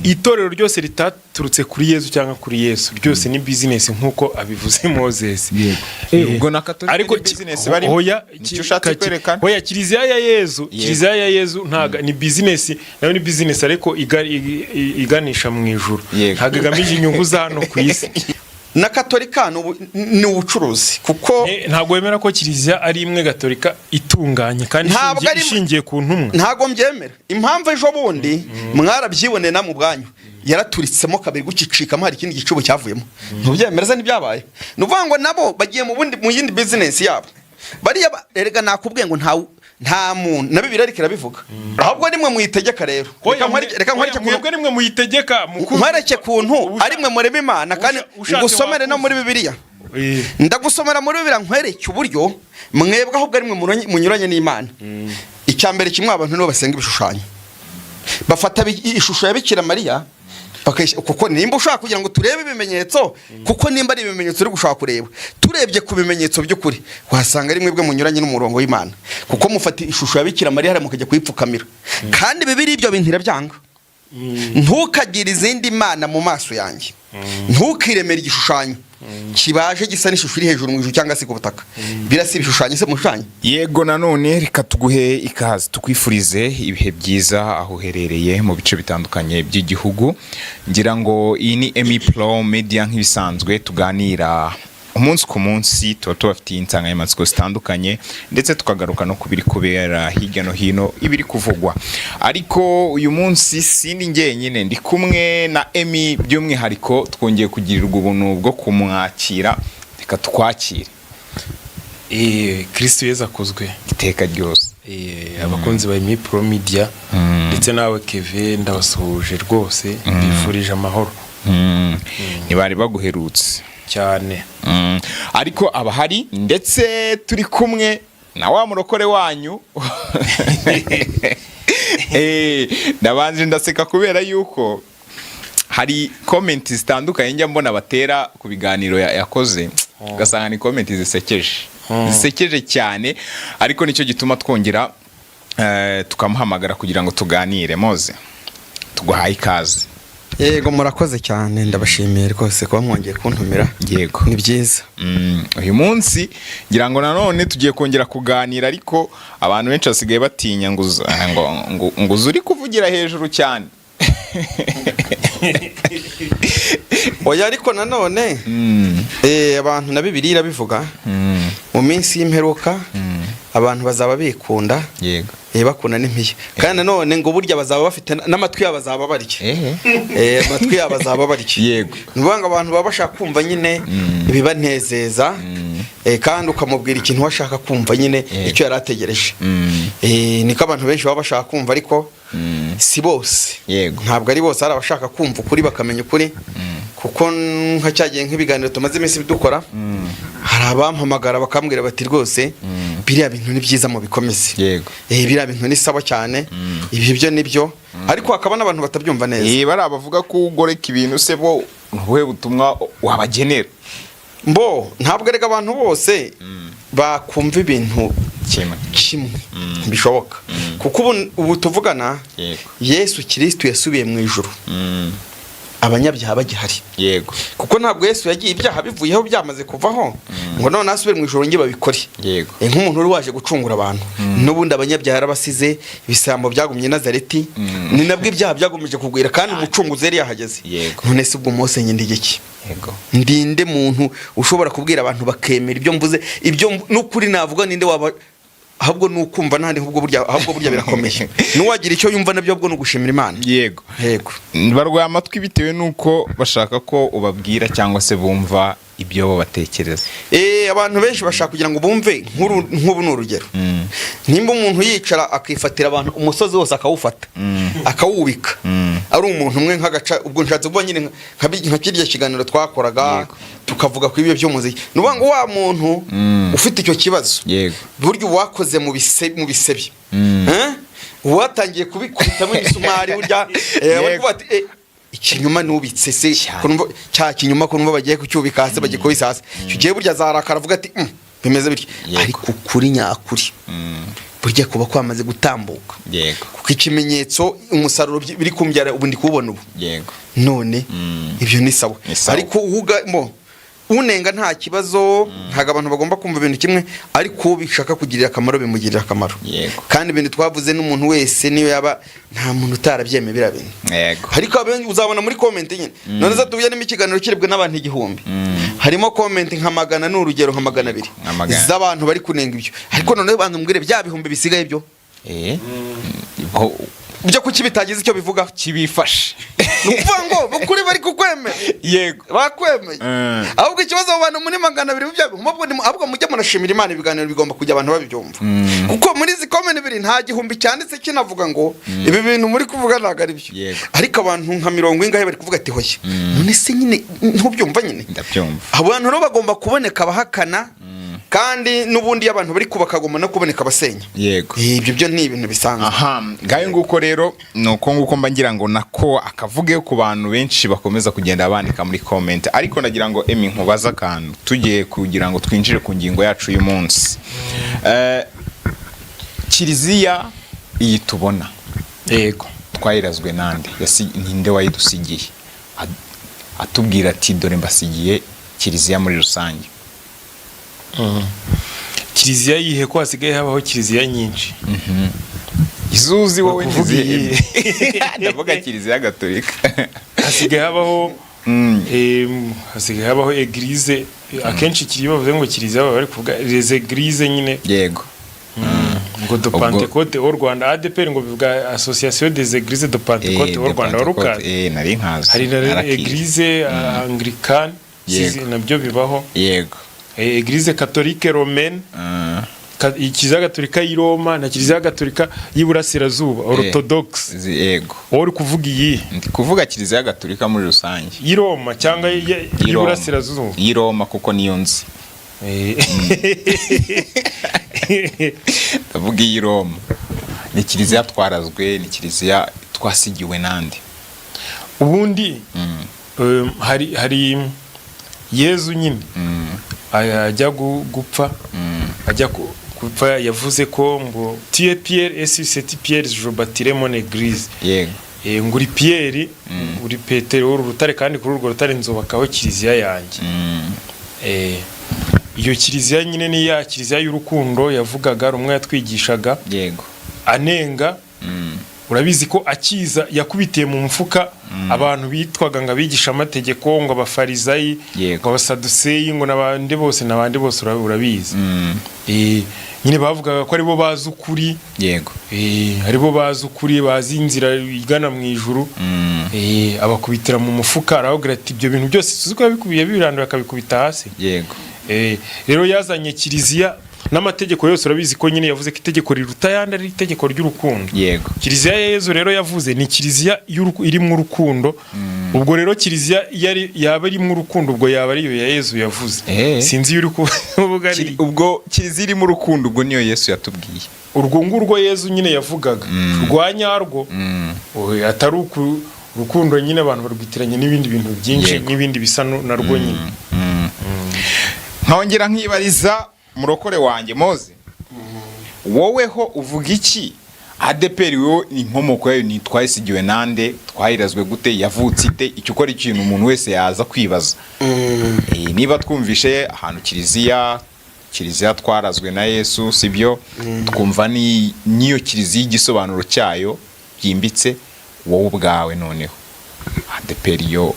Itorero ryose ritaturutse kuri Yesu cyangwa kuri Yesu ryose ni business, nk'uko abivuze Moses. Ubwo na Katolika ariko ni business barimo. Hoya. Nicyo ushatse kwerekana? Hoya, Kiliziya ya Yezu, Kiliziya ya Yezu ntago ni business, nayo ni business, ariko iganisha mu ijuru. Ntabwo igamije inyungu za hano ku isi. Na Katolika ni ubucuruzi kuko Ntabwo wemera ko Kiliziya ari imwe Gatolika itunganye kandi Ntabwo ishingiye ku ntumwa? Ntabwo mbyemera. Impamvu, ejo bundi mwarabyiboneye namwe ubwanyu, yaraturitsemo kabiri gukicikamo, hari ikindi gicubu cyavuyemo. Ntubyemera se? Ntibyabaye? Ni ukuvuga ngo nabo bagiye mu bundi, mu yindi business yabo. Bariya erega nakubwiye ngo nta muntu, na Bibiliya ariko irabivuga, ahubwo nimwe muyitegeka rero. Reka nkwereke Oya, mwebwe nimwe muyitegeka nkwereke kuntu ari mwe mureba Imana kandi ushatse ngusomere no muri wakuza. Bibiliya. Ndagusomera muri Bibiliya nkwereke uburyo mwebwe ahubwo ari mwe munyuranye n'Imana. Icya mbere kimwe, abantu nibo basenga ibishushanyo, bafata ishusho ya Bikira Mariya kuko nimba ushaka kugira ngo turebe ibimenyetso, kuko nimba ari ibimenyetso uri gushaka kureba, turebye ku bimenyetso by'ukuri wasanga ari mwebwe munyuranye n'umurongo w'Imana, kuko mufata ishusho ya Bikira Mariya hariya mukajya kuyipfukamira, kandi Bibiliya ibyo bintu irabyanga: "Ntukagire izindi mana mu maso yanjye, ntukiremere igishushanyo kibaje gisa n'ishusho iri hejuru mu ijuru cyangwa se ku butaka." Birasa ibishushanyo se mushushanya? Yego, nanone reka tuguhe ikaze, tukwifurize ibihe byiza aho uherereye mu bice bitandukanye by'igihugu. Ngira ngo iyi ni Emi Pro Media, nk'ibisanzwe tuganira umunsi ku munsi, tuba tubafitiye insanganyamatsiko zitandukanye, ndetse tukagaruka no ku biri kubera hirya no hino, ibiri kuvugwa. Ariko uyu munsi sindi njyenyine, ndi kumwe na Emi. By'umwihariko twongeye kugirirwa ubuntu bwo kumwakira. Reka twakire. Kristo Yezu akuzwe. Iteka ryose. Abakunzi ba Emi Pro Media ndetse nawe Keve, ndabasuhuje rwose, mbifurije amahoro. Ntibari baguherutse. Cyane. Ariko abahari, ndetse turi kumwe na wa murokore wanyu. Ndabanje ndaseka kubera yuko hari comment zitandukanye njya mbona batera ku biganiro yakoze, ugasanga ni comment zisekeje, zisekeje cyane. Ariko nicyo gituma twongera tukamuhamagara kugira ngo tuganire. Moze, tuguhaye ikaze. Yego, murakoze cyane, ndabashimiye rwose kuba mwongeye kuntumira. Ni byiza. Uyu munsi ngira ngo nanone tugiye kongera kuganira, ariko abantu benshi basigaye batinya ngo ngo uze uri kuvugira hejuru cyane. Oya, ariko nanone abantu, na Bibiliya irabivuga, mu minsi y'imperuka abantu bazaba bikunda, bakunda n'impiya, kandi nanone ngo burya bazaba bafite n'amatwi yabo azaba barya. Amatwi yabo azaba barya. Ni ukuvuga ngo abantu baba bashaka kumva nyine ibibanezeza, kandi ukamubwira ikintu we ashaka kumva nyine, icyo yari ategereje. Niko abantu benshi baba bashaka kumva, ariko si bose. Ntabwo ari bose. Hari abashaka kumva ukuri, bakamenya ukuri, kuko nka cyagiye nk'ibiganiro tumaze iminsi dukora, hari abampamagara bakambwira bati: "Rwose biriya bintu ni byiza, mu bikomeze." "Biriya bintu ni sawa cyane." Ibyo byo ni byo, ariko hakaba n'abantu batabyumva neza. Bariya bavuga ko ugoreka ibintu se, bo ni ubuhe butumwa wabagenera? Mbo ntabwo erega abantu bose bakumva ibintu kimwe. Kimwe ntibishoboka, kuko ubu tuvugana, Yesu Kirisitu yasubiye mu ijuru abanyabyaha bagihari. Kuko ntabwo Yesu yagiye ibyaha bivuyeho, byamaze kuvaho, ngo none asubire mu ijuru ngo babikore. Nk'umuntu wari waje gucungura abantu, n'ubundi abanyabyaha yarabasize, ibisambo byagumye i Nazareti, ni nabwo ibyaha byagomeje kugwira, kandi umucunguzi yari yahageze. None se ubwo Mose njye ndigiki? Ndinde muntu ushobora kubwira abantu bakemera ibyo mvuze, ibyo n'ukuri navuga? Ninde waba ahubwo ni ukumva n'ahandi, ahubwo burya birakomeye, n'uwagira icyo yumva nabyo ahubwo ni ugushimira Imana. Yego. Barwaye amatwi bitewe n'uko bashaka ko ubabwira cyangwa se bumva ibyo bo batekereza. Abantu benshi bashaka kugira ngo bumve nk'ubu ni urugero, nimba umuntu yicara akifatira abantu umusozi wose akawufata akawubika, ari umuntu umwe nk'agaca, ubwo nshatse kuvuga nyine nka kirya kiganiro twakoraga, tukavuga ku ibyo by'umuziki, ni ukuvuga ngo wa muntu ufite icyo kibazo, burya uwakoze mu bisebe, Eh? Uwatangiye kubikubitamo imisumari burya bari kuvuga ati: "Ikinyoma nubitse se, ko cya kinyoma ko numva bagiye kucyubika hasi, bagiye kubisa hasi." Icyo gihe burya azarakara avuga ati: Bimeze bityo." Ariko ukuri nyakuri Burya kuba kwamaze gutambuka, kuko ikimenyetso, umusaruro biri kumbyara ubu, ndi kuwubona ubu. None ibyo ni sawa. Ni sawa. Ariko uga mo unenga nta kibazo, ntabwo abantu bagomba kumva ibintu kimwe, ariko uwo bishaka kugirira akamaro bimugirira akamaro. Kandi ibintu twavuze n'umuntu wese, niyo yaba nta muntu utarabyemeye biriya bintu. Ariko uzabona muri comment nyine, none za tubonemo ikiganiro kirebwe n'abantu 1000, harimo comment nka 100, ni urugero, nka 200 Nka 100. z'abantu bari kunenga ibyo. Ariko noneho banza umbwire, bya bihumbi bisigaye byo byo kuki bitagize icyo bivuga? Kibifashe. Ni ukuvuga ngo ukuri bari kukwemera, bakwemeye. Ahubwo ikibazo, abo bantu muri 200 bya ahubwo mujye murashimira Imana. Ibiganiro bigomba kujya abantu babyumva, kuko muri izi comment bibiri nta gihumbi cyanditse kinavuga ngo ibi bintu muri kuvuga ntabwo ari byo. Ariko abantu nka mirongo ingahe bari kuvuga ati hoya. None se nyine ntubyumva nyine? Ndabyumva. Abantu rero bagomba kuboneka abahakana, kandi n'ubundi iyo abantu bari kubaka agomba no kuboneka abasenya. Ibyo byo ni ibintu bisanzwe. Aha ngayo nguko rero, ni uko nguko mba ngira ngo nako akavuge ku bantu benshi bakomeza kugenda bandika muri comment. Ariko ndagira ngo Emi nkubaze akantu, tugiye kugira ngo twinjire ku ngingo yacu y'umunsi. Kiliziya iyi tubona twayirazwe nande? Ninde wayidusigiye? Atubwira ati dore mbasigiye kiliziya muri rusange. Kiliziya yihe, ko hasigaye habaho kiliziya nyinshi? Izuzi wowe. Kuvuga ntizihe? iyihe? Ndavuga Kiliziya Gatolika. Hasigaye habaho hasigaye habaho église. Akenshi kiri bavuze ngo kiliziya, baba bari kuvuga les églises nyine. Ngo de Pentecôte au Rwanda, ADPR, ngo bivuga Association des Églises de Pentecôte au de Rwanda. Pentecôte. Warukazi? Nari nkazi. Hari na Narakizi. église anglicane, nabyo bibaho. Église catholique romaine, Kiliziya Gatolika y'i Roma na Kiliziya Gatolika y'Iburasirazuba, orthodoxe. Wowe uri kuvuga iyi? Ndi kuvuga Kiliziya Gatolika muri rusange. Y'i Roma cyangwa Y'i Roma. y'Iburasirazuba? Y'i Roma, kuko niyo nzi. Ndavuga iy'i Roma. Ni kiliziya twarazwe, ni kiliziya twasigiwe nande? Ubundi hari Yezu nyine ajya gupfa, ajya gupfa yavuze ko ngo tu es Pierre et sur cette pierre je bâtirai mon église. Ngo uri Pierre, uri Petero, uru rutare, kandi kuri urwo rutare nzubakaho kiliziya yanjye. Iyo kiliziya nyine ni ya kiliziya y'urukundo yavugaga, rumwe yatwigishaga anenga. Urabizi ko akiza yakubitiye mu mufuka abantu bitwaga ngo abigisha amategeko, ngo abafarizayi, ngo abasaduseyi, ngo n'abandi bose n'abandi bose, urabizi. Nyine bavugaga ko aribo bazi ukuri. Aribo bazi ukuri, bazi inzira igana mu ijuru. Abakubitira mu mufuka, arababwira ati ibyo bintu byose tuzi ko yabikubiye, biranduye, akabikubita hasi. Rero yazanye kiliziya n'amategeko yose. Urabizi ko nyine yavuze ko itegeko riruta ayandi ari itegeko ry'urukundo. Kiliziya ya Yezu rero yavuze ni kiliziya irimo urukundo. Ubwo rero kiliziya yaba irimo urukundo, ubwo yaba ariyo ya Yezu yavuze. Sinzi iyo uri kuvuga ari. Ubwo kiliziya irimo urukundo, ubwo niyo Yesu yatubwiye. Urwo ngurwo Yezu nyine yavugaga rwa nyarwo. Oya, atari urukundo nyine abantu barwitiranye n'ibindi bintu byinshi n'ibindi bisa narwo nyine. Nkongera nkibariza murokore wanjye Moze, woweho uvuga iki? ADPR wowe inkomoko yayo ni twayisigiwe nande? Twayirazwe gute? Yavutse ite? Icyo ukora, ikintu umuntu wese yaza kwibaza. Niba twumvishe ahantu kiliziya twarazwe na Yesu, sibyo? Twumva ni n'iyo kiliziya, igisobanuro cyayo byimbitse. Wowe ubwawe noneho, ADPR yo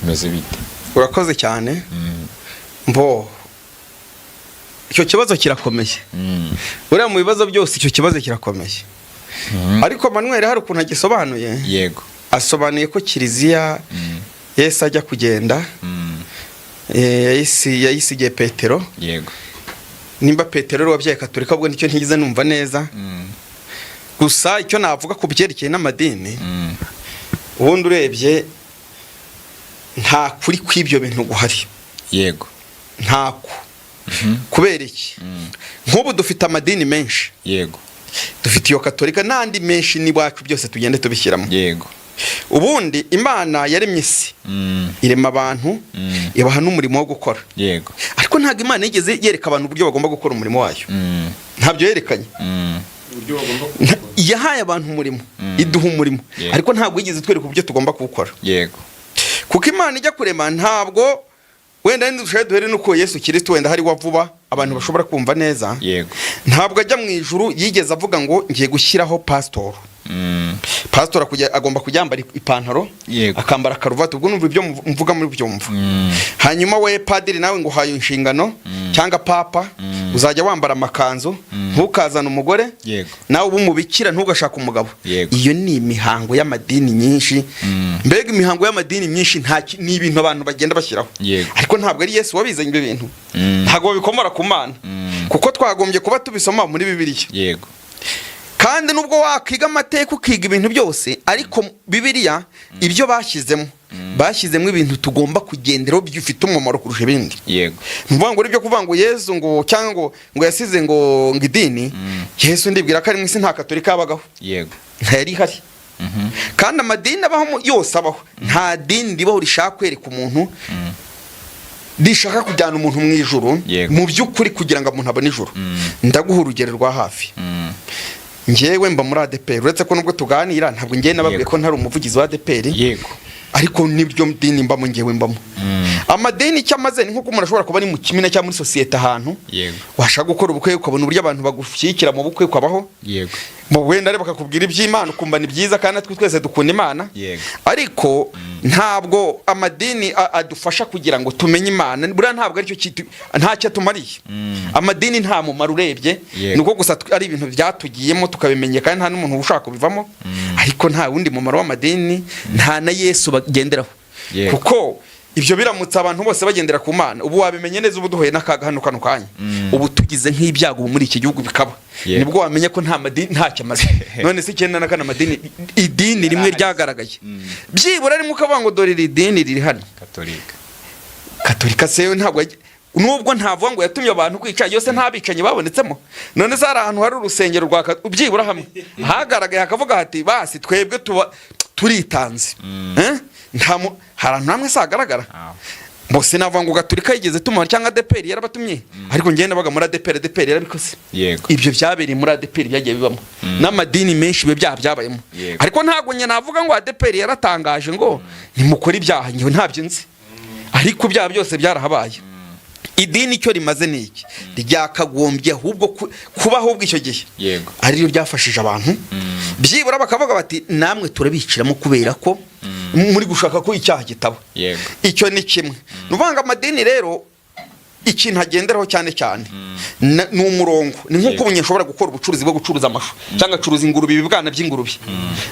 bimeze bite? Urakoze cyane. Mbo icyo kibazo kirakomeye. Buriya mu bibazo byose icyo kibazo kirakomeye, ariko Manuel hari ukuntu agisobanuye. Asobanuye ko kiliziya Yesu ajya kugenda yayisigiye Petero. Nimba Petero ari wabyaye Katolika, ubwo nicyo ntigeze numva neza. Gusa icyo navuga ku byerekeye n'amadini, ubundi urebye nta kuri kw'ibyo bintu guhari. Ntako. Kubera iki? Nk'ubu dufite amadini menshi. Dufite iyo Katolika n'andi menshi n'iwacu, byose tugende tubishyiramo. Ubundi Imana yaremye isi, irema abantu, ibaha n'umurimo wo gukora. Ariko ntabwo Imana yigeze yereka abantu uburyo bagomba gukora umurimo wayo. Ntabyo yerekanye. Yahaye abantu umurimo, iduha umurimo, ariko ntabwo yigeze itwereka uburyo tugomba kuwukora. Kuko Imana ijya kurema, ntabwo wenda dushobora duhere nuko Yesu Kirisito wenda hari wa vuba abantu bashobora kumva neza. Ntabwo ajya mu ijuru yigeze avuga ngo ngiye gushyiraho pasitori. Pasitori agomba kujya yambara ipantaro, akambara karuvati. Ubwo numva ibyo mvuga muri byumva. Hanyuma we padiri nawe ngo uhaye inshingano, cyangwa papa, uzajya wambara amakanzu, ntukazane umugore, nawe uba umubikira, ntugashake umugabo. Iyo ni imihango y'amadini nyinshi. Mbega imihango y'amadini myinshi, ni ibintu abantu bagenda bashyiraho, ariko ntabwo ari Yesu wabizanye ibyo bintu. Ntabwo babikomora ku Mana, kuko twagombye kuba tubisoma muri Bibiliya. Kandi nubwo wakwiga amateka, ukiga ibintu byose, ariko Bibiliya ibyo bashyizemo ibintu tugomba kugenderaho bifite umumaro kurusha ibindi. Ni ukuvuga ngo ibyo kuvuga ngo Yesu ngo cyangwa ngo yasize ngo idini, Yesu ndibwira ko ari mu isi nta Katolika yabagaho. Ntayari ihari. Kandi amadini abaho yose abaho, nta dini ribaho rishaka kwereka umuntu, rishaka kujyana umuntu mu ijuru. Mu by'ukuri, kugira ngo umuntu abone ijuru, ndaguha urugero rwa hafi. Njyewe mba muri ADEPR, uretse ko nubwo tuganira ntabwo ngewe nababwiye ko ntari umuvugizi wa ADEPR, ariko nibyo dini mbamo, ngewe mbamo. Amadini icyo amaze ni nk'uko umuntu ashobora kuba ari mu kimina cyangwa muri sosiyete ahantu, washaka gukora ubukwe ukabona uburyo abantu bagushyigikira mu bukwe ukabaho, mu wenda rero bakakubwira iby'Imana ukumva ni byiza, kandi natwe twese dukunda Imana. Ariko ntabwo amadini adufasha kugira ngo tumenye Imana. Buriya ntabwo aricyo kintu, ntacyo atumariye amadini, nta mumaro urebye. Ni uko gusa ari ibintu byatugiyemo tukabimenya, kandi nta n'umuntu ushaka kubivamo, ariko nta wundi mumaro w'amadini, nta na Yesu bagenderaho. Kuko ibyo biramutse abantu bose bagendera ku Mana, ubu wabimenye neza, ubu duhuye n'akaga hano kano kanya, ubu tugize nk'ibyago ubu muri iki gihugu bikaba, nibwo wamenya ko nta madini, ntacyo amaze. None se 94 amadini, idini rimwe ryagaragaye byibura rimwe ukavuga ngo dore iri dini riri hano? Katolika. Katolika se yo ntabwo nubwo ntavuga ngo yatumye abantu kwica, yose nta bicanyi babonetsemo. None se hari ahantu hari urusengero rwa byibura hamwe hagaragaye hakavuga hati basi twebwe tuba turitanze? Eh? Nta hari ahantu hamwe se hagaragara? Bose navuga ngo Gatolika yigeze tumara cyangwa ADEPR yarabatumye, ariko njyewe nabaga muri ADEPR, ADEPR yarabikoze. Ibyo byabereye muri ADEPR byagiye bibamo n'amadini menshi, biba byaha byabayemo. Ariko ntabwo njye navuga ngo ADEPR yaratangaje ngo nimukore ibyaha, njyewe ntabyo nzi, ariko ibyaha byose byarahabaye. Idini icyo rimaze ni iki? Ryakagombye ahubwo kuba ahubwo icyo gihe ariryo ryafashije abantu byibura bakavuga bati namwe turabiciramo kubera ko muri gushaka ko icyaha kitaba. Icyo ni kimwe. Ni ukuvuga ngo amadini rero ikintu agenderaho cyane cyane ni umurongo. Ni nk'uko ubu nshobora gukora ubucuruzi bwo gucuruza amashu cyangwa acuruza ingurube, ibibwana by'ingurube,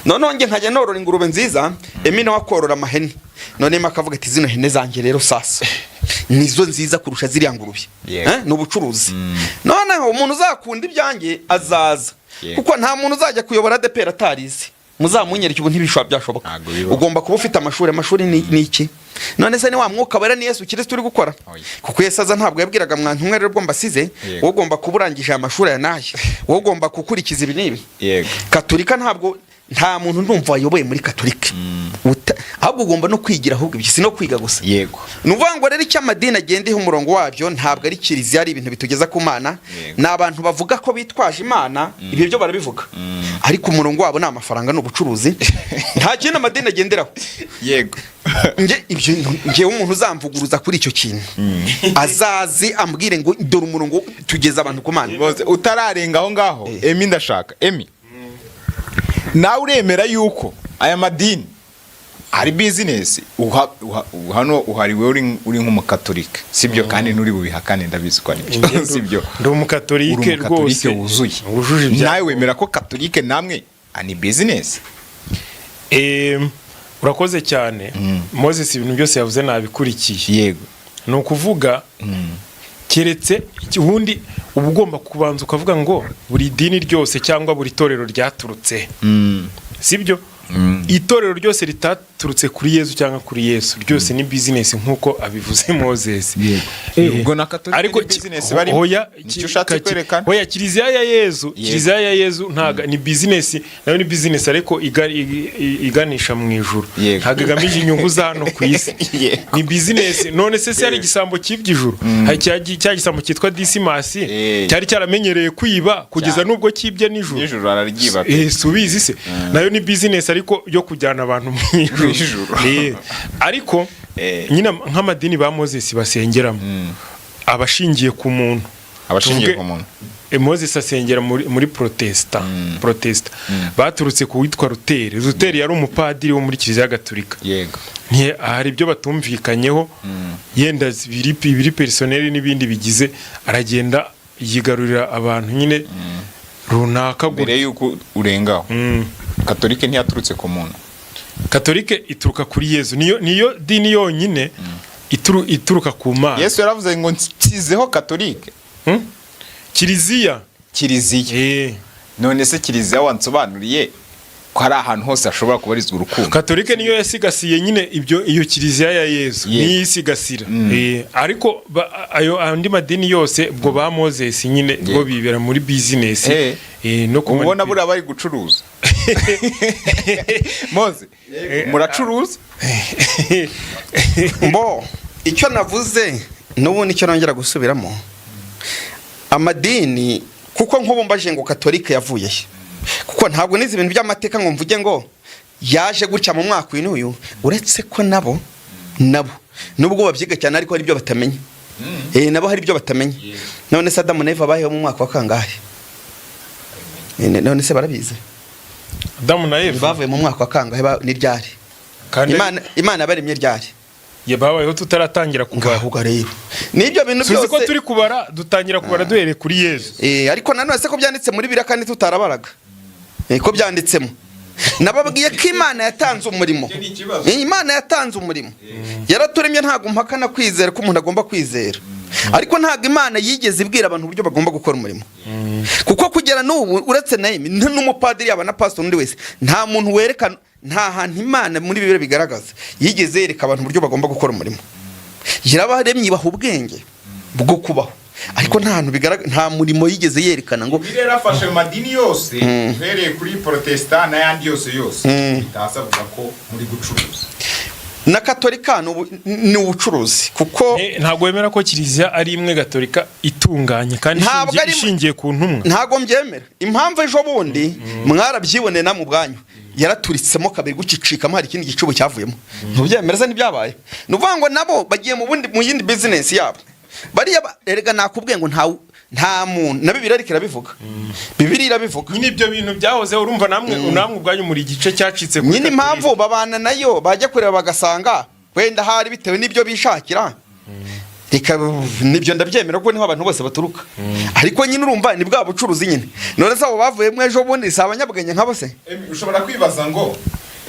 noneho njye nkajya norora ingurube nziza, Emi nawe akorora amahene. None Emi akavuga ati zino hene zanjye rero sasa nizo nziza kurusha ziriya ngurube. Eh, ni ubucuruzi. Noneho umuntu uzakunda ibyanjye azaza, kuko nta muntu uzajya kuyobora ADEPR atarize. Muzamunyereke, ubu ntibishobora, byashoboka. Ntabwo bibaho. Ugomba kuba ufite amashuri. Amashuri ni iki? None se ni wa Mwuka Wera, ni Yesu Kirisito uri gukora? Oya. Kuko Yesu aza ntabwo yabwiraga mwantu umwe rero ubwo mbasize, wowe ugomba kuba urangije aya mashuri aya n'aya, wowe ugomba gukurikiza ibi n'ibi. Katolika ntabwo, nta muntu ndumva wayoboye muri Katolika. Ahubwo ugomba no kwigira, ahubwo ibyo si no kwiga gusa. Ni ukuvuga ngo rero icyo amadini agenda iha umurongo wabyo ntabwo ari kiliziya, ari ibintu bitugeza ku Mana. Ni abantu bavuga ko bitwaje Imana, ibyo byo barabivuga, ariko umurongo wabo ni amafaranga, ni ubucuruzi, nta kindi amadini agenderaho. Nge ibyo, ngewe umuntu uzamvuguruza kuri icyo kintu azazi ambwire ngo dore umurongo tugeza abantu ku Mana. Bose utararenga aho ngaho. Emi, ndashaka Emi, nawe uremera yuko aya madini ari business? Hano uhariwe uri nk'umukatolika, sibyo? Kandi nturi bubihakane, ndabizi ko ari byo, sibyo? Ndi umukatolike. Uri umukatolike Rwose wuzuye. Wujuje ibya Nawe wemera ko Katolike namwe ni business? Urakoze cyane Moses, ibintu byose yavuze nabikurikiye. Ni ukuvuga keretse ubundi uba ugomba kubanza ukavuga ngo buri dini ryose cyangwa buri torero ryaturutse, sibyo? Itorero ryose ritaturutse kuri Yesu cyangwa kuri Yesu ryose ni business, nk'uko abivuze Moses. Ubwo na Katolika Ariko ni business barimo. Hoya. Nicyo ushatse kwerekana? Hoya, Kiliziya ya Yezu, Kiliziya ya Yezu ntago ni business, nayo ni business, ariko iganisha mu ijuru. Ntago igamije inyungu za hano ku isi. Ni business. None se hari igisambo cyibye ijuru? Hari cya gisambo cyitwa Disimasi, cyari cyaramenyereye kwiba kugeza n'ubwo cyibye n'ijuru. Nijoro araryiba pe. Si ubizi se? Nayo ni business, ariko yo kujyana abantu mu ijuru. Ijuru. Ariko nyine nk'amadini ba Moses basengeramo abashingiye ku muntu. Abashingiye Tuvuge, ku muntu. Moses asengera muri protesta baturutse ku witwa Ruteri. Ruteri yari umupadiri wo muri Kiliziya Gatolika. Hari ibyo batumvikanyeho, yenda biri personnel n'ibindi bigize, aragenda yigarurira abantu nyine runaka Mbere gutya. y'uko urengaho, Katolike ntiyaturutse ku muntu? Katolike ituruka kuri Yezu, niyo dini yonyine ituruka ku Mana. Yesu yaravuze ngo nsizeho Katolike. Kiliziya. Kiliziya. None se kiliziya wansobanuriye ko hari ahantu hose hashobora kubarizwa urukundo? Katolike niyo yasigasiye nyine ibyo, iyo Kiliziya ya Yezu niyo isigasira. Ariko ayo andi madini yose, ubwo ba Moses nyine bo bibera muri business no Ubona buriya bari gucuruza. Moze, muracuruza? Mbo icyo navuze n'ubundi icyo nongera gusubiramo, amadini, kuko nk'ubu mbaje ngo Katolike yavuye he, kuko ntabwo nizi ibintu by'amateka ngo mvuge ngo yaje gutya mu mwaka uyu n'uyu, uretse ko nabo nubwo babyiga cyane, ariko hari ibyo batamenya. Nabo hari ibyo batamenya. None se Adamu na Eva bayeho mu mwaka wa kangahe? None se barabizi? Adamu na Eva? Bavuye mu mwaka wa kangahe? Ni ryari? Kandi Imana yabaremye ryari? Ya, babayeho tutaratangira kubara. Ngaho rero nibyo bintu Tuzi ko byose. turi kubara, dutangira kubara duhereye kuri Yezu. Ariko nanone se ko byanditse muri Bibiliya kandi tutarabaraga? Ko byanditsemo, nababwiye ko Imana yatanze umurimo. Icyo ni ikibazo. Imana yatanze umurimo, yaraturemye. Ntabwo mpakana kwizera ko umuntu agomba kwizera, ariko ntabwo Imana yigeze ibwira abantu uburyo bagomba gukora umurimo, kuko kugera n'ubu, uretse na Emi n'umupadiri, yaba na pasitori, undi wese, nta muntu werekana, nta hantu Imana muri Bibiliya bigaragaza yigeze yereka abantu uburyo bagomba gukora umurimo. Yarabaremye, ibaha ubwenge bwo kubaho, ariko nta hantu bigaragara, nta murimo yigeze yerekana ngo Bibiliya yarafashe mu madini yose, uhereye kuri Protestant n'ayandi yose yose, bitaza avuga ko muri gucuruza. Na Katolika ni ubucuruzi kuko Ntabwo wemera ko Kiliziya ari imwe Gatolika itunganye kandi Ntabwo ishingiye ku ntumwa? Ntabwo mbyemera. Impamvu, ejo bundi mwarabyiboneye namwe ubwanyu, yaraturitsemo kabiri gukicikamo, hari ikindi gicubu cyavuyemo. Ntubyemera se? Ntibyabaye? Ni ukuvuga ngo nabo bagiye mu bundi, mu yindi business yabo. Bariya erega nakubwiye ngo nta muntu, na Bibiliya ariko irabivuga, Bibiliya irabivuga. Nyine ibyo bintu byahozeho, urumva namwe ubwanyu muri igice cyacitse kuri Nyine Katolika. Impamvu babana nayo, bajya kureba bagasanga wenda hari bitewe n'ibyo bishakira. Reka, nibyo ndabyemera kuko niho abantu bose baturuka, ariko nyine urumva ni bwa bucuruzi nyine. None se abo bavuyemo ejo bundi si abanyabwenge nk'abo se? Emi, ushobora kwibaza ngo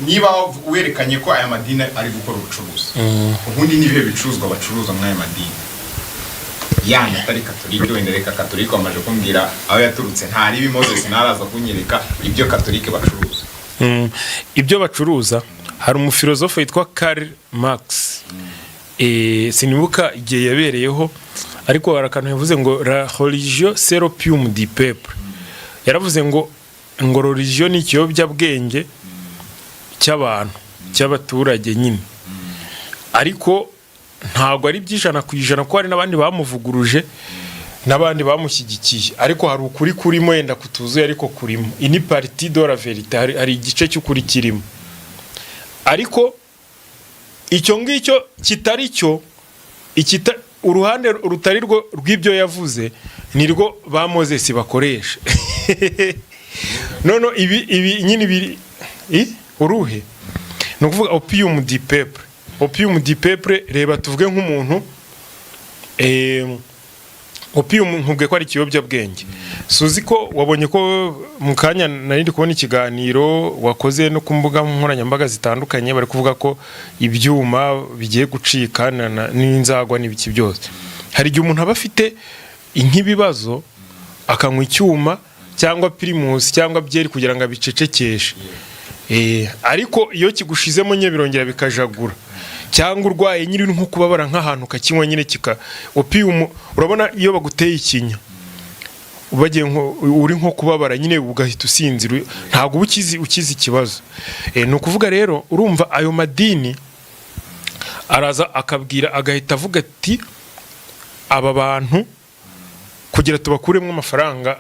niba werekanye ko aya madini ari gukora ubucuruzi, ubundi ni ibihe bicuruzwa bacuruza muri aya madini yanyu atari Katolike? Wenda reka Katolike wamaze kumbwira aho yaturutse, ntaribi. Moses ntaraza kunyereka ibyo Katolike bacuruza. Ibyo bacuruza, hari umufilozofe witwa Karl Marx. Sinibuka igihe yabereyeho, ariko hari akantu yavuze ngo "La religion, c'est l'opium du peuple." Yaravuze ngo religion ni ikiyobyabwenge cy'abantu, cy'abaturage nyine, ariko ntabwo ari 100%, kuko hari n'abandi bamuvuguruje n'abandi bamushyigikiye, ariko hari ukuri kurimo, yenda kutuzuye ariko kurimo, une partie de la vérité, hari igice cy'ukuri kirimo, ariko icyo ngicyo kitari cyo uruhande rutari rwo rw'ibyo yavuze nirwo ba Moses bakoresha. None ibi nyine ibi uruhe? Ni ukuvuga opium du peuple, opium du peuple. Reba, tuvuge nk'umuntu, opium nkubwiye ko ari ikiyobyabwenge. Suzi ko wabonye ko mu kanya nari ndi kubona ikiganiro wakoze no ku mbuga nkoranyambaga zitandukanye, bari kuvuga ko ibyuma bigiye gucika n'inzagwa n'ibiki byose. Hari igihe umuntu aba afite nk'ibibazo, akanywa icyuma cyangwa Primus cyangwa byeri kugira ngo abicecekeshe. Ariko iyo kigushizemo nyine birongera bikajagura, cyangwa urwaye nyine uri nko kubabara nk'ahantu ukakinywa nyine kika opium. Urabona iyo baguteye ikinya, bagiye nko uri nko kubabara nyine ugahita usinzira, ntabwo uba ukizi ikibazo. Ni ukuvuga rero, urumva ayo madini araza akabwira, agahita avuga ati: "Aba bantu kugira tubakuremo amafaranga,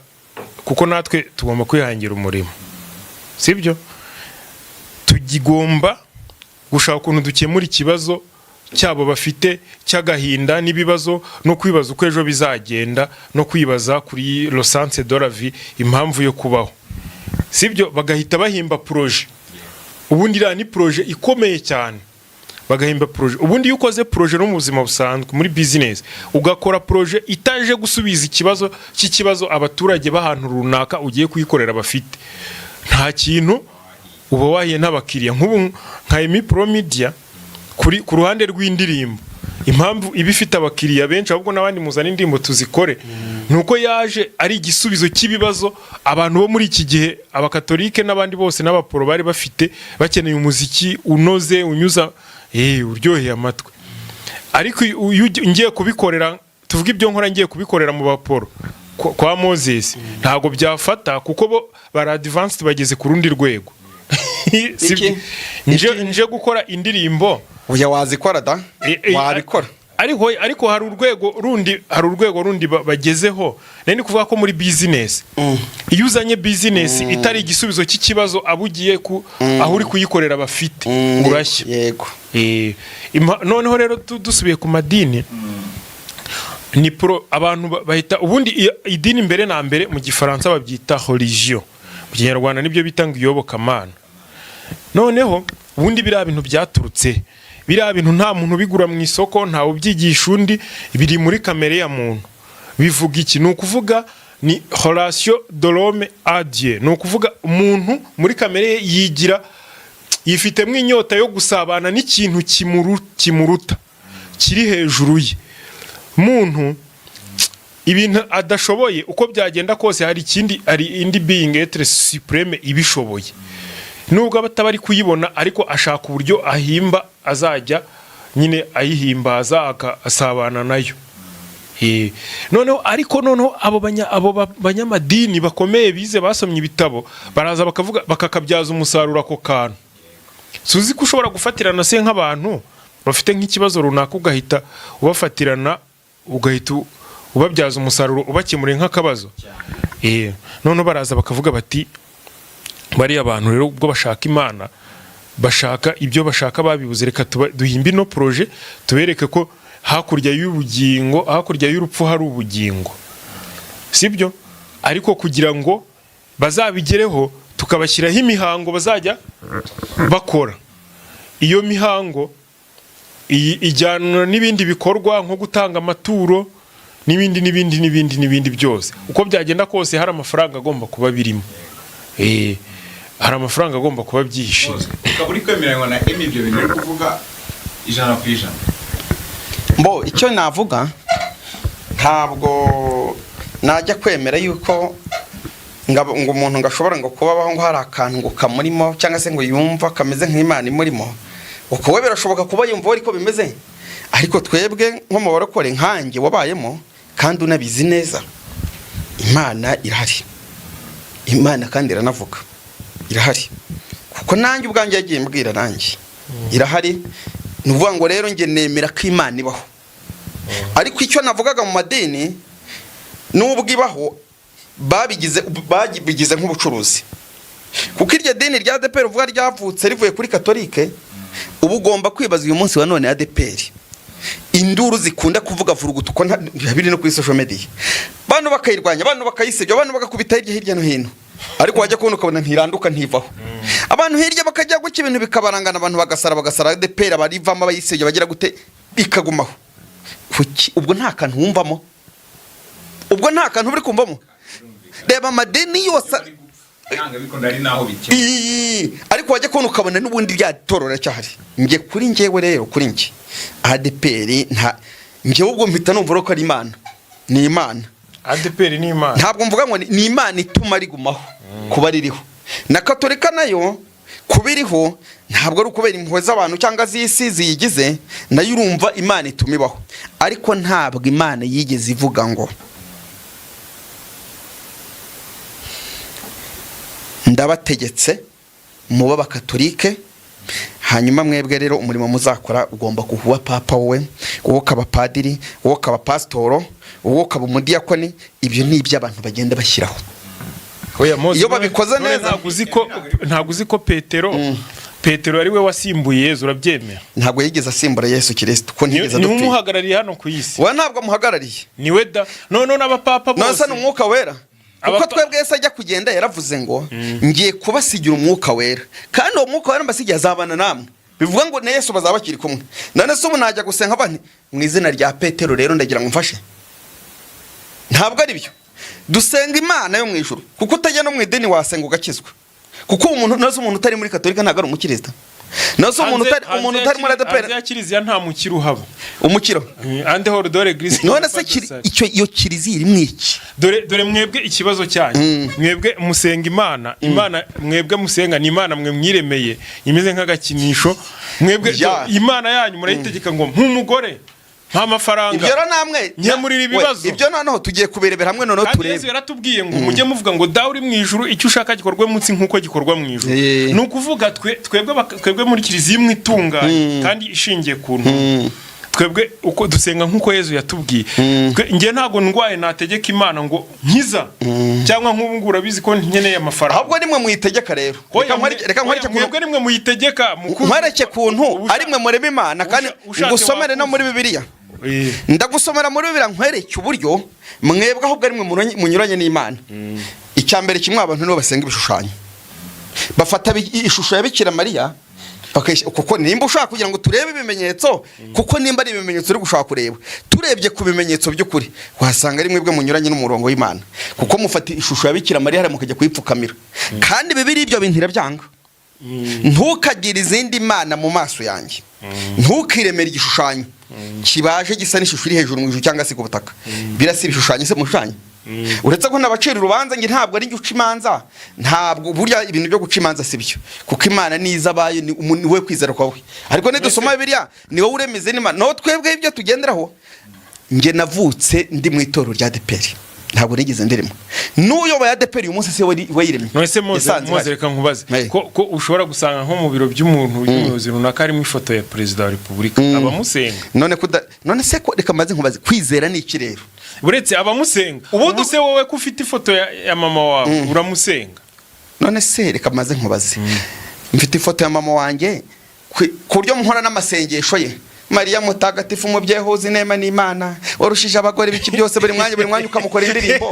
kuko natwe tugomba kwihangira umurimo, sibyo? Tugomba gushaka ukuntu dukemura ikibazo cyabo bafite cy'agahinda n'ibibazo no kwibaza uko ejo bizagenda no kwibaza kuri le sens de la vie, impamvu yo kubaho, sibyo?" Bagahita bahimba projet. Ubundi iriya ni projet ikomeye cyane. Bagahimba projet. Ubundi iyo ukoze projet no mu buzima busanzwe, muri business, ugakora projet itaje gusubiza ikibazo cy'ikibazo abaturage b'ahantu runaka ugiye kuyikorera bafite, nta kintu uba wahiye n'abakiriya. Nk'ubu nka Emi Pro Media, ku ruhande rw'indirimbo, impamvu iba ifite abakiriya benshi, ahubwo n'abandi muzana indirimbo tuzikore, ni uko yaje ari igisubizo cy'ibibazo abantu bo muri iki gihe, abakatolike n'abandi bose n'abaporo, bari bafite, bakeneye umuziki unoze, unyuza, uryoheye amatwi. Ariko iyo ngiye kubikorera, tuvuge ibyo nkora, ngiye kubikorera mu baporo kwa Moses, ntabwo byafata kuko bo bari advanced, bageze ku rundi rwego. Iki? Nje gukora indirimbo. Oya, wazikora da. Wabikora. Ariko hari urwego rundi bagezeho. Nari ndi kuvuga ko muri business, iyo uzanye business itari igisubizo cy'ikibazo abo ugiye ku aho uri kuyikorera bafite, urashya. Noneho rero dusubiye ku madini, ni pro abantu bahita ubundi idini mbere na mbere mu Gifaransa babyita religion, mu Kinyarwanda nibyo bita ngo iyobokamana. Noneho ubundi biriya bintu byaturutse, biriya bintu nta muntu ubigura mu isoko, ntawe ubyigisha undi, biri muri kamere ya muntu. Bivuga iki? Ni ukuvuga ni relation de l'homme à Dieu. Ni ukuvuga umuntu muri kamere ye yigira yifitemo inyota yo gusabana n'ikintu kimuruta, kiri hejuru ye. Muntu ibintu adashoboye, uko byagenda kose hari ikindi, hari indi being, être suprême ibishoboye, nubwo aba ataba ari kuyibona, ariko ashaka uburyo ahimba azajya nyine ayihimbaza, agasabana nayo. Noneho ariko noneho abo banyamadini bakomeye bize, basomye ibitabo, baraza bakavuga, bakakabyaza umusaruro ako kantu. Suzi ko ushobora gufatirana se nk'abantu bafite nk'ikibazo runaka, ugahita ubafatirana, ugahita ubabyaza umusaruro, ubakemuriye nk'akabazo. Noneho baraza bakavuga bati: "Bariya bantu rero ubwo bashaka Imana, bashaka ibyo bashaka babibuze, reka duhimbe ino projet, tubereke ko hakurya y'ubugingo, hakurya y'urupfu hari ubugingo, sibyo? Ariko kugira ngo bazabigereho, tukabashyiraho imihango bazajya bakora. Iyo mihango iyi ijyanwa n'ibindi bikorwa nko gutanga amaturo n'ibindi n'ibindi n'ibindi n'ibindi byose. Uko byagenda kose hari amafaranga agomba kuba birimo. Hari amafaranga agomba kuba byihishe." Ukaba uri kwemeranywa na Emi ibyo bintu uri kuvuga 100%? Mbo icyo navuga, ntabwo najya kwemera yuko ngo umuntu ngo ashobora ngo kubabaho ngo hari akantu ngo kamurimo, cyangwa se ngo yumva kameze nk'Imana imurimo. Uko we birashoboka kuba yumva ariko bimeze, ariko twebwe nko mu barokore, nkanjye wabayemo kandi unabizi neza, Imana irahari, Imana kandi iranavuga, irahari, kuko nanjye ubwanjye yagiye mbwira, nanjye irahari. Ni ukuvuga ngo rero njye nemera ko Imana ibaho, ariko icyo navugaga mu madini, nubwo ibaho, babigize nk'ubucuruzi, kuko iryo dini rya ADEPR uvuga ryavutse rivuye kuri Katolike. Uba ugomba kwibaza uyu munsi wa none, ADEPR induru zikunda kuvuga vurugutu ko biri no kuri social media, bantu bakayirwanya, abantu bakayisebya, abantu bagakubita hirya hirya no hino, ariko wajya kubona ukabona ntiranduka, ntivaho. Abantu hirya bakajya gutya, ibintu bikabarangana, abantu bagasara, bagasara ADEPR, abarivamo, abayisebya, bagira gute, ikagumaho. Kuki? Ubwo nta kantu wumvamo? Ubwo nta kantu uri kumvamo? Reba amadini yose. Nanga bikunda ari naho bikemura. Ariko wajya kubona ukabona n'ubundi rya toro riracyahari. Njye kuri njyewe rero, kuri njye ADEPR nta, njyewe ubwo mpita numva ko ari Imana, ni Imana. ADEPR ni Imana. Ntabwo mvuga ngo ni Imana ituma rigumaho kuba ririho. Na Katolika nayo. Kuba iriho ntabwo ari ukubera impuhwe z'abantu cyangwa z'isi ziyigize, nayo urumva Imana ituma ibaho. Ariko ntabwo Imana yigeze ivuga ngo ndabategetse muba abakatolike, hanyuma mwebwe rero umurimo muzakora ugomba kuba papa, wowe wowe ukaba padiri, wowe ukaba pasitoro, wowe ukaba umudiyakoni. Ibyo ni iby'abantu bagenda bashyiraho. Oya, Mose, Iyo babikoze none neza. Ntabwo uzi ko Petero ari we wasimbuye Yezu, urabyemera? Ntabwo yigeze asimbura Yesu Kirisito, kuko ntiyigeze Niwe adupfira. umuhagarariye hano ku isi. We ntabwo amuhagarariye. Niwe da none n'abapapa None bose. se ni Umwuka Wera? Kuko twebwe Yesu ajya kugenda yaravuze ngo ngiye kubasigira Umwuka Wera, kandi uwo Mwuka Wera mbasigiye azabana namwe. Bivuga ngo na Yesu bazaba bakiri kumwe. None se ubu najya gusenga bani mu izina rya Petero rero ndagira ngo mfashe? Ntabwo ari byo. Dusenga Imana yo mu ijuru, kuko utajya no mu idini wasenga ugakizwa. Kuko umuntu, none se umuntu utari muri Katolika ntabwo ari umukristo? None se umuntu utari Hanze umuntu ya utari muri ADEPR? Hanze ya kiliziya nta mukiro uhaba. Umukiro? En dehors de l'église. None se icyo iyo kiliziya iri mu iki? Dore mwebwe ikibazo cyanyu, mwebwe musenga Imana mwebwe musenga ni Imana mwe mwiremeye imeze nk'agakinisho mwebwe. Imana yanyu murayitegeka ngo nk'umugore nta mafaranga, Ibyo rero namwe nkemurira ibibazo. We, ibyo noneho tugiye kubirebera hamwe, noneho Kandi Yesu turebe. yaratubwiye ngo mujye muvuga ngo Dawe uri mu ijuru, icyo ushaka gikorwe munsi nk'uko gikorwa mu ijuru. Ni ukuvuga twebwe muri kiliziya imwe itunganye kandi ishingiye ku ntumwa, twebwe uko dusenga nk'uko Yesu yatubwiye. Njye ntabwo ndwaye nategeka Imana ngo nkiza, cyangwa nk'ubu ngubu urabizi ko nkeneye amafaranga. Ahubwo nimwe muyitegeka rero. Oya, Reka nkwereke oya, mwebwe nimwe muyitegeka nkwereke kuntu ari mwe murema Imana kandi ushatse ngusomere no wakuza. muri Bibiliya. Ndagusomera muri Bibiliya nkwereke uburyo mwebwe ahubwo ari mwe munyuranye n'Imana. Icya mbere kimwe, abantu nibo basenga ibishushanyo, bafata ishusho ya Bikira Mariya kuko nimba ushaka kugira ngo turebe ibimenyetso, kuko nimba ari ibimenyetso uri gushaka kureba, turebye ku bimenyetso by'ukuri wasanga ari mwebwe munyuranye n'umurongo w'Imana, kuko mufata ishusho ya Bikira Mariya hariya mukajya kuyipfukamira, kandi Bibiliya ibyo bintu irabyanga: ntukagire izindi mana mu maso yanjye, ntukiremere igishushanyo kibaje gisa n'ishusho iri hejuru mu ijuru cyangwa se ku butaka. Birasa ibishushanyo se mushushanya? Uretse ko nabacira urubanza, njye ntabwo ari njye uca imanza. Ntabwo burya ibintu byo guca imanza si byo, kuko Imana niza abayo ni wowe kwizera kwawe. Ariko nidusoma Bibiliya, ni wowe uremeze n'Imana. Naho twebwe ibyo tugenderaho, njye navutse ndi mu itorero rya ADEPR, ntabwo nigeze ndirimo. N'uyoboye ADEPR uyu munsi si we wayiremye. None se Moze, Yasanze Moze, ihari. reka nkubaze. Hey. Ko ushobora gusanga nko mu biro by'umuntu by'umuyobozi runaka harimo ifoto ya perezida wa repubulika, abamusenga? None se ko, reka maze nkubaze, kwizera ni iki rero? Uretse abamusenga, ubu se wowe ko ufite ifoto ya mama wawe, uramusenga? None se reka maze nkubaze, mfite ifoto ya mama wanjye ku buryo muhora n'amasengesho ye: Mariya mutagatifu, umubyeyi uhuza inema n'Imana, warushije abagore ibiki byose, buri mwanya buri mwanya ukamukora indirimbo.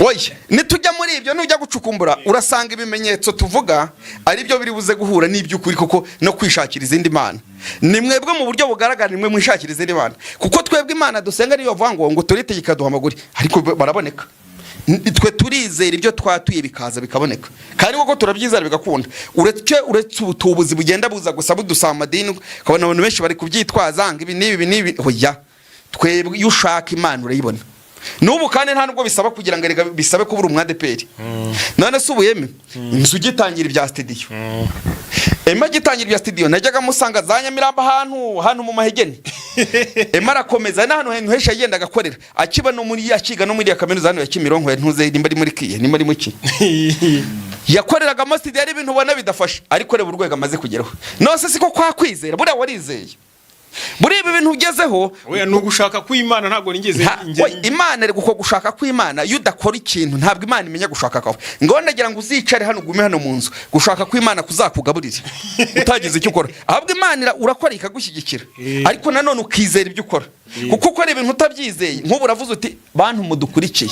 Oya, nitujya muri ibyo, nujya gucukumbura urasanga ibimenyetso tuvuga ari byo biri buze guhura n'iby'ukuri, kuko no kwishakira izindi mana ni mwebwe mu buryo bugaragara, ni mwe mwishakira izindi mana, kuko twebwe Imana dusenga niyo bavuga ngo turitegeka duha amaguru, ariko baraboneka. Twe turizera ibyo twatuye bikaza bikaboneka, kandi koko turabyizera bigakunda. Uretse ubutubuzi bugenda buza gusa budusaba amadini, ukabona abantu benshi bari kubyitwaza ngo ibi n'ibi, ibi n'ibi. Oya, twebwe iyo ushaka Imana urayibona n'ubu, kandi nta nubwo bisaba kugira ngo erega bisabe kuba uri umwadeperi. None se ubu yeme inzu ugitangira ibya studio, Emma agitangira ibya studio, najyaga musanga za Nyamirambo ahantu hano mu Mahegeni. Emma arakomeza n'ahantu henshi henshi yagenda agakorera, akiba no muri akiga no muri ya kaminuza hano ya Kimironko ya ntuze, nimba ari muri kiye, nimba ari mu ki, yakoreragamo studio. Ari ibintu ubona bidafasha, ariko reba urwego amaze kugeraho. None se siko kwa kwizera? Buriya warizeye, buriya ibi bintu ugezeho. Oya, ni ugushaka kw'Imana, ntabwo nigeze Oya, Imana iri uko gushaka kw'Imana. Iyo udakora ikintu ntabwo Imana imenya gushaka kwawe. Ngo ndagira ngo uzicare hano, ugume hano mu nzu, gushaka kw'Imana kuzakugaburire utagize icyo ukora. Ahubwo Imana urakora ikagushyigikira, ariko nanone ukizera ibyo ukora, kuko ukora ibintu utabyizeye. Nk'ubu uravuze uti bantu mudukurikiye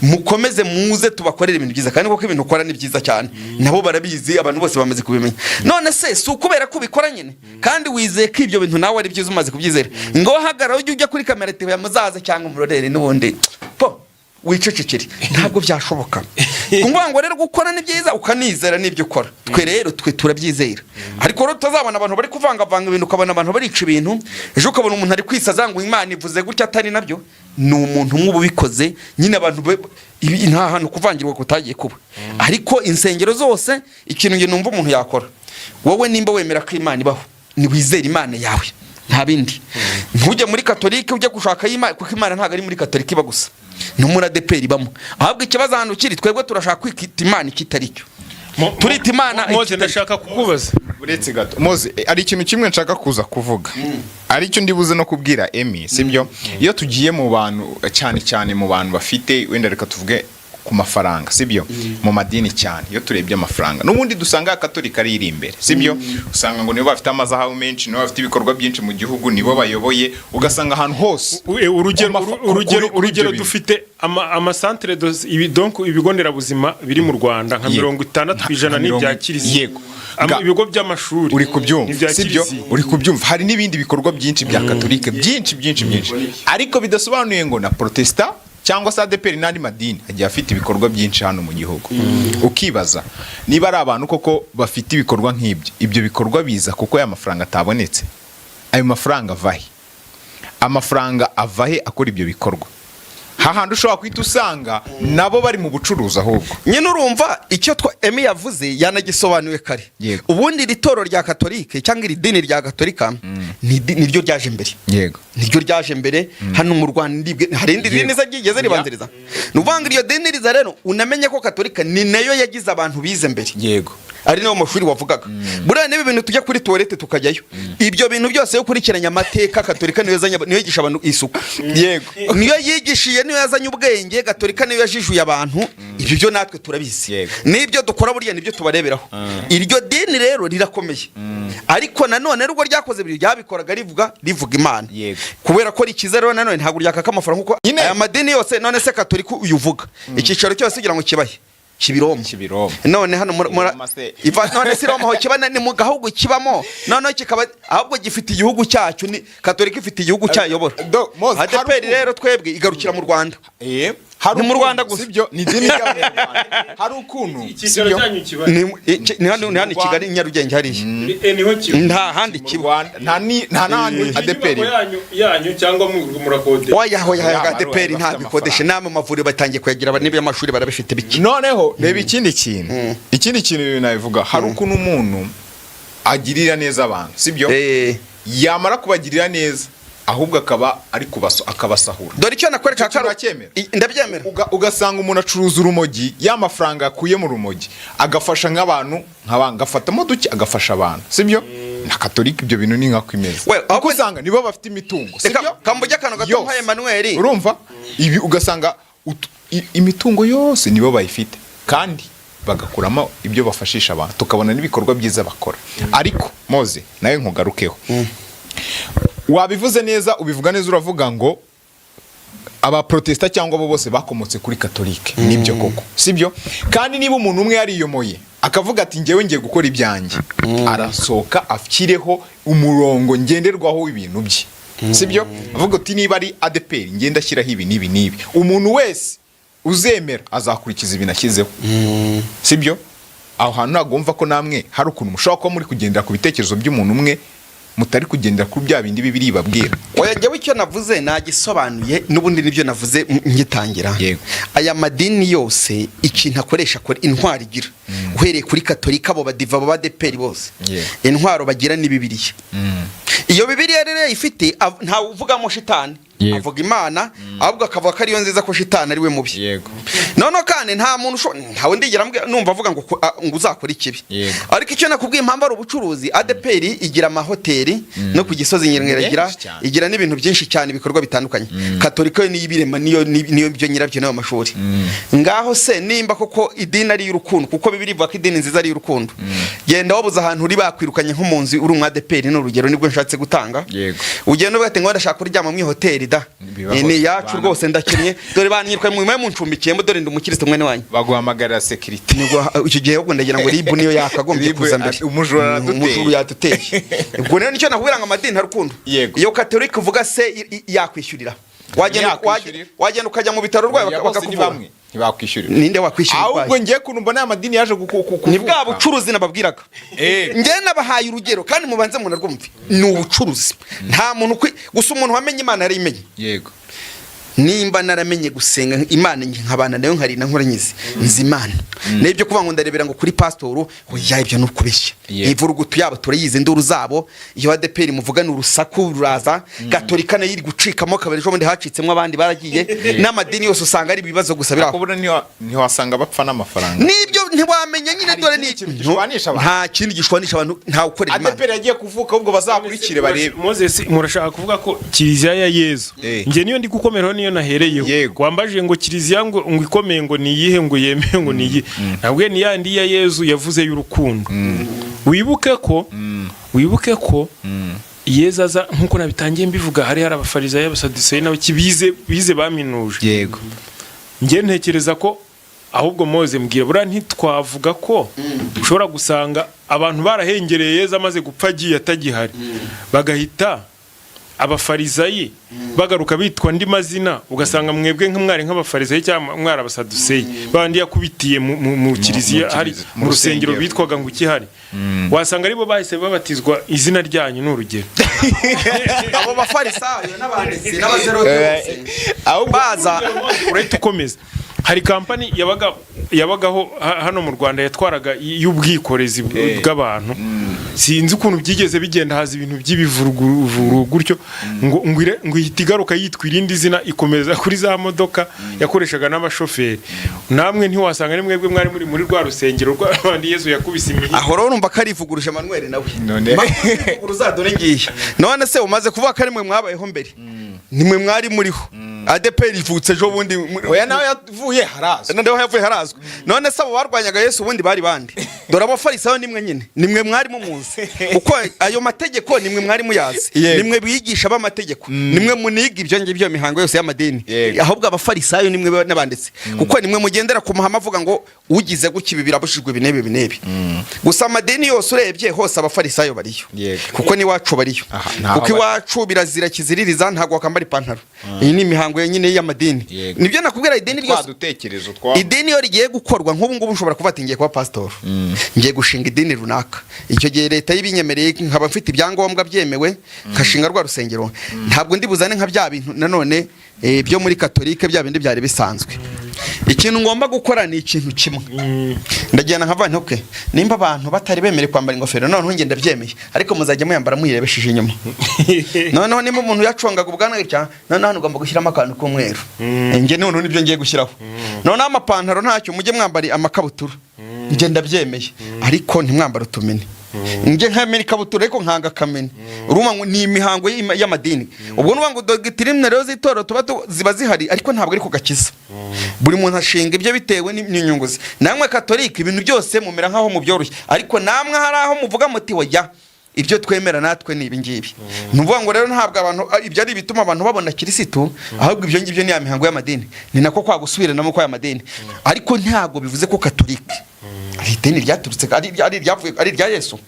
mukomeze muze tubakorere ibintu byiza, kandi koko ibintu ukora ni byiza cyane, nabo barabizi, abantu bose bamaze kubimenya. None se si ukubera ko ubikora nyine kandi wizeye ko ibyo bintu nawe ari byiza, umaze kubyizera? Ngo hagarara ujye ujya kuri kamera TV muzaze cyangwa umurorere n'ubundi po. Wicecekere, ntabwo byashoboka. Kuvuga ngo rero gukora ni byiza, ukanizera n'ibyo ukora. Twe rero twe turabyizera, ariko rero tutazabona abantu bari kuvangavanga ibintu, ukabona abantu barica ibintu, ejo ukabona umuntu ari kwisaza ngo Imana ivuze gutya atari nabyo. Ni umuntu umwe uba ubikoze nyine. Abantu nta hantu kuvangirwa kutagiye kuba, ariko insengero zose, ikintu njye numva umuntu yakora, wowe nimba wemera ko Imana ibaho, niwizere Imana yawe, nta bindi. Ntujye muri Katolike ujye gushaka Imana, kuko Imana ntabwo ari muri Katolika iba gusa, no muri ADEPR ibamo. Ahubwo ikibazo ahantu kiri, twebwe turashaka kwita Imana ikitari cyo. Turita Imana Moze, ikitari. Ndashaka kukubaza. Uretse gato, Moze, hari ikintu kimwe nshaka kuza kuvuga, aricyo ndibuze no kubwira Emi, sibyo? Iyo tugiye mu bantu, cyane cyane mu bantu bafite, wenda reka tuvuge ku mafaranga, sibyo? Mu madini cyane, iyo turebye amafaranga, n'ubundi dusanga Katolika ari iri imbere, sibyo? Usanga ngo nibo bafite amazahabu menshi, nibo bafite ibikorwa byinshi mu gihugu, nibo bayoboye, ugasanga ahantu hose Urugero, urugero, kuri urugero ibyo bintu. Dufite amasantere donc ibigo nderabuzima biri mu Rwanda nka 60% Nka ni ibya kiliziya. Ibigo by'amashuri Uri ni kubyumva, ibya sibyo? kiliziya. Uri kubyumva, hari n'ibindi bikorwa byinshi bya Katolike, byinshi byinshi byinshi, ariko bidasobanuye ngo na Protesta cyangwa se ADEPR n'andi madini agiye afite ibikorwa byinshi hano mu gihugu. Ukibaza niba ari abantu koko bafite ibikorwa nk'ibyo, ibyo bikorwa biza kuko aya mafaranga atabonetse. Ayo mafaranga ava he? Amafaranga ava he akora ibyo bikorwa? Hahandi ushobora guhita usanga nabo bari mu bucuruzi ahubwo. Nyine urumva icyo Emi yavuze yanagisobanuye kare. Ubundi iri toro rya Katolike cyangwa iri dini rya Katolika niryo ryaje mbere, niryo ryaje mbere hano mu Rwanda. Hari irindi dini se ryigeze ribanziriza? Ni ukuvuga ngo iryo dini riza rero, unamenye ko Katolika ni nayo yagize abantu bize mbere, ari nayo mashuri wavugaga. Buriya n'ibi bintu tujya kuri toilette tukajyayo, ibyo bintu byose yo kurikiranya amateka, Katolika niyo yazanye, niyo yigisha abantu isuku, niyo yigishiye, niyo yazanye ubwenge. Katolika niyo yajijuye abantu. Ibyo byo natwe turabizi. N'ibyo dukora burya nibyo tubareberaho. Iryo dini rero rirakomeye, ariko nanone nubwo ryakoze ibyo, ryabikoraga rivuga Imana. Kubera ko rikiza rero, nanone ntabwo ryakaka amafaranga kuko aya madini yose. None se Katolika uyu uvuga, icyicaro cyose kugira ngo kibahe Kibiroma? Kibiroma. None hano Roma se. None si Roma aho kiba, ni mu gahugu kibamo, noneho kikaba ahubwo gifite igihugu cyacyo. Ni Katolika ifite igihugu cyayobora. Mose, hari ADEPR rero twebwe igarukira mu Rwanda. Hari Ni mu ukuntu, Rwanda gusa. Sibyo? Ni idini ry'Abanyarwanda. Hari ukuntu, Icyicaro sibyo? cyanyu kiba Ni hano, ni hano i Kigali, i Nyarugenge hariya. Niho kiba? Nta handi Mu kiba. Rwanda nta n'ahandi Inyubako ADEPR. yanyu cyangwa murakodesha? Oya, oya. Oya, ADEPR bafite ntabwo ikodesha. amafaranga. N'ama mavuriro batangiye kuyagira, n'iby'amashuri barabifite bike. Noneho reba ikindi kintu, ikindi kintu ibintu nabivuga, hari ukuntu umuntu agirira neza abantu, sibyo? Yamara kubagirira neza, ahubwo akaba ari akabasahura. Dore icyo nakwereka. Icyo kintu uracyemera? Ndabyemera. Ugasanga umuntu acuruza urumogi, ya mafaranga yakuye mu rumogi agafasha nk'abantu, agafatamo duke agafasha abantu, sibyo? Na Katolika ibyo bintu ni nkako imeze, Well, kuko usanga nibo bafite imitungo, Reka sibyo? kambuge akantu gato Yose. nka Emmanuel. Urumva ibi, ugasanga imitungo yose nibo bayifite, kandi bagakuramo ibyo bafashisha abantu, tukabona n'ibikorwa byiza bakora. Ariko Moze, nawe nkugarukeho. Wabivuze neza, ubivuga neza, uravuga ngo Abaprotesta cyangwa abo bose bakomotse kuri Katolike. Nibyo koko, sibyo? Kandi niba umuntu umwe yariyomoye akavuga ati: "Ngewe ngiye gukora ibyanjye", arasohoka ashyireho umurongo ngenderwaho w'ibintu bye, sibyo? Avuga ati: "Niba ari ADEPR, ngenda ashyiraho ibi n'ibi n'ibi, umuntu wese uzemera azakurikiza ibintu ashyizeho", sibyo? Aho hantu ntabwo wumva ko namwe hari ukuntu mushobora kuba muri kugendera ku bitekerezo by'umuntu umwe, mutari kugendera kuri bya bindi Bibiri ibabwira? Oya, njyewe icyo navuze nagisobanuye, n'ubundi nibyo navuze ngitangira. Aya madini yose ikintu akoresha, akora intwaro igira, uhereye kuri Katolika, abo badiva, abo badeperi bose, intwaro bagira ni Bibiliya. Iyo Bibiliya rero ifite ntawe uvugamo shitani. Avuga Imana, ahubwo akavuga ko ariyo nziza, ko shitani ari we mubi. Noneho kandi nta muntu ntawe ndigera numva avuga ngo ngo uzakora ikibi. Ariko icyo nakubwiye, impamvu ari ubucuruzi, ADEPR igira amahoteli no ku Gisozi iragira, Benshi cyane. igira n'ibintu byinshi cyane, ibikorwa bitandukanye. Katolika yo niyo ibirema, niyo byo nyirabyo n'ayo mashuri. Ngaho se nimba koko idini ari iy'urukundo, kuko Bibiri ivuga ko idini nziza ari iy'urukundo, genda wabuze ahantu uri, bakwirukanye nko mu nzu, uri umu ADEPR, ni urugero nibwo nshatse gutanga, ugenda uvuga ati ngo ndashaka kuryama mu ihoteli da. Bibaho. Ni iyacu. Bana. Rwose ndakennye, dore banyirukanye, mwe muncumbikiye, dore ndi umukristo mwene wanyu. Baguhamagarira sécurité. Nibwo icyo gihe ahubwo ndagira ngo RIB niyo yakagombye RIB, kuza mbere. Umujura araduteye. Umujura yaduteye. Ubwo rero nicyo nakubwira ngo amadini nta rukundo. Iyo Katolika uvuga se yakwishyurira? Wagenda Ntiyakwishyurira. wagenda ukajya mu bitaro urwaye Oya, bose ni bakakuvura. bamwe, ntibakwishyurira. Ninde wakwishyura Ahubwo urwaye? ngiye kuntu mbona aya madini yaje kuvuka. Ni bwa bucuruzi nababwiraga. Njye nabahaye urugero kandi mubanze munarwumve, ni ubucuruzi. Nta muntu gusa umuntu wamenye Imana yarayimenye. Nimba naramenye gusenga Imana, nkabana nayo, nkarina nkora nyizi, nzi Imana. N'ibyo kuvuga ngo ndarebera ngo kuri pasitoro, oya, ibyo ni ukubeshya. Ivurugutu yabo turayizi, induru zabo. Iyo ADEPR muvuga ni urusaku ruraza. Gatolika nayo iri gucikamo kabiri, ejo bundi hacitsemo abandi baragiye. N'amadini yose usanga ari ibibazo gusa biri aho. Ariko buriya ntiwasanga bapfa n'amafaranga? Nibyo, ntiwamenya nyine. Hari Dore ni ikindi kintu gishwanisha abantu. Nta kindi gishwanisha abantu, ntawe ukorera Imana. ADEPR yagiye kuvuka, ahubwo bazakurikire barebe. Moses, murashaka kuvuga ko kiliziya ya Yezu, njye niyo ndi gukomeraho, niyo nahereyeho. Wambajije ngo kiliziya ngo ikomeye ngo ni iyihe, ngo yemewe ngo ni iyihe? Ntabwo ni yandi ya Yezu yavuze y'urukundo. Wibuke ko Yezu aza, nk'uko nabitangiye mbivuga, hari abafarizayo, abasaduseyi n'abaki bize baminuje. Njye ntekereza ko ahubwo Moze, mbwira, buriya ntitwavuga ko ushobora gusanga abantu barahengereye Yezu amaze gupfa, agiye atagihari, bagahita abafarizayi bagaruka bitwa andi mazina, ugasanga mwebwe nk'umwari nk'abafarizayi cyangwa mwari abasaduseyi bandi yakubitiye mu kiliziya, mu hari kiliziya, mu rusengero rusengero. Bitwaga ngo ikihari, wasanga aribo bahise babatizwa izina ryanyu, ni urugero. Abo bafarisayo n'abanditsi n'abazerote bose Ahubwo baza. Urahita ukomeza. Hari kampani yabagaho hano mu Rwanda yatwaraga y'ubwikorezi bw'abantu. Sinzi ukuntu byigeze bigenda, haza ibintu by'ibivuruguvuru gutyo, ngo ihita igaruka yitwa irindi zina, ikomeza kuri za modoka yakoreshaga n'abashoferi. Namwe ntiwasanga ari mwebwe mwari muri rwa rusengero rw'abandi Yezu yakubise imihini? Aho rero urumva ko arivuguruje Manuel nawe. None. Ivuguruza dore ngiye. None se umaze kuvuga ko ari mwe mwabayeho mbere, nimwe mwari muriho? ADEPR ivutse ejo bundi. Oya, nawe yavuye harazwi. Noneho yavuye harazwi. None se abo barwanyaga Yesu ubundi bari bande? Dore abafarisayo nimwe nyine, nimwe mwari mumuzi, kuko ayo mategeko nimwe mwari muyazi. Nimwe bigisha b'amategeko, nimwe muniga ibyo ngibyo, mihango yose y'amadini. Ahubwo abafarisayo nimwe n'abanditsi, kuko nimwe mugendera ku mahame avuga ngo ugize gutya ibi birabujijwe, ibi n'ibi, ibi n'ibi. Gusa amadini yose urebye hose abafarisayo bariyo. Kuko n'iwacu bariyo. Aha, ntaho Kuko bari. iwacu birazira kiziririza, ntabwo wakambara ipantaro. Iyi ni imihango nyine y'amadini. Nibyo nakubwira, idini Twa ryose dutekerezo twa idini iyo rigiye gukorwa, nk'ubu ngubu nshobora kuba ati ngiye kuba pasitori, ngiye gushinga idini runaka. Icyo gihe leta y'ibinyemereye, nkaba mfite ibyangombwa byemewe, nkashinga rwa rusengero, ntabwo ndi buzane nka bya bintu nanone byo muri Katolike, bya bindi byari bisanzwe. Ikintu ngomba gukora ni ikintu kimwe: ndagenda nkavuga nti okay, nimba abantu batari bemerewe kwambara ingofero, noneho ngenda byemeye, ariko muzajya muyambara muyirebesheje inyuma. Noneho nimba umuntu yacongaga ubwanwa gutya, noneho hano ugomba gushyiramo akantu k'umweru. Njye noneho nibyo ngiye gushyiraho. Noneho amapantaro ntacyo, mujye mwambara amakabutura, njye ndabyemeye, ariko ntimwambare utumene. Njye nkamena ikabutura, ariko nkanga akamena. Urumva ngo ni imihango y'amadini. Ubwo nuvuga ngo doctrine rero z'itorero tuba ziba zihari, ariko ntabwo ari ku gakiza. Buri muntu ashinga ibyo bitewe n'inyungu ze. Namwe Katolika ibintu byose mumera nk'aho mubyoroshye, ariko namwe hari aho muvuga muti oya, ibyo twemera natwe ni ibi ngibi. Ni ukuvuga ngo rero ntabwo abantu ibyo ari ibituma abantu babona Kirisitu, ahubwo ibyo ngibyo ni ya mihango y'amadini, ni nako kwa gusubiranamo kw'aya madini. Ariko ntabwo bivuze ko Katolika ari idini ryaturutse ari iryavuye, ari irya Yesu,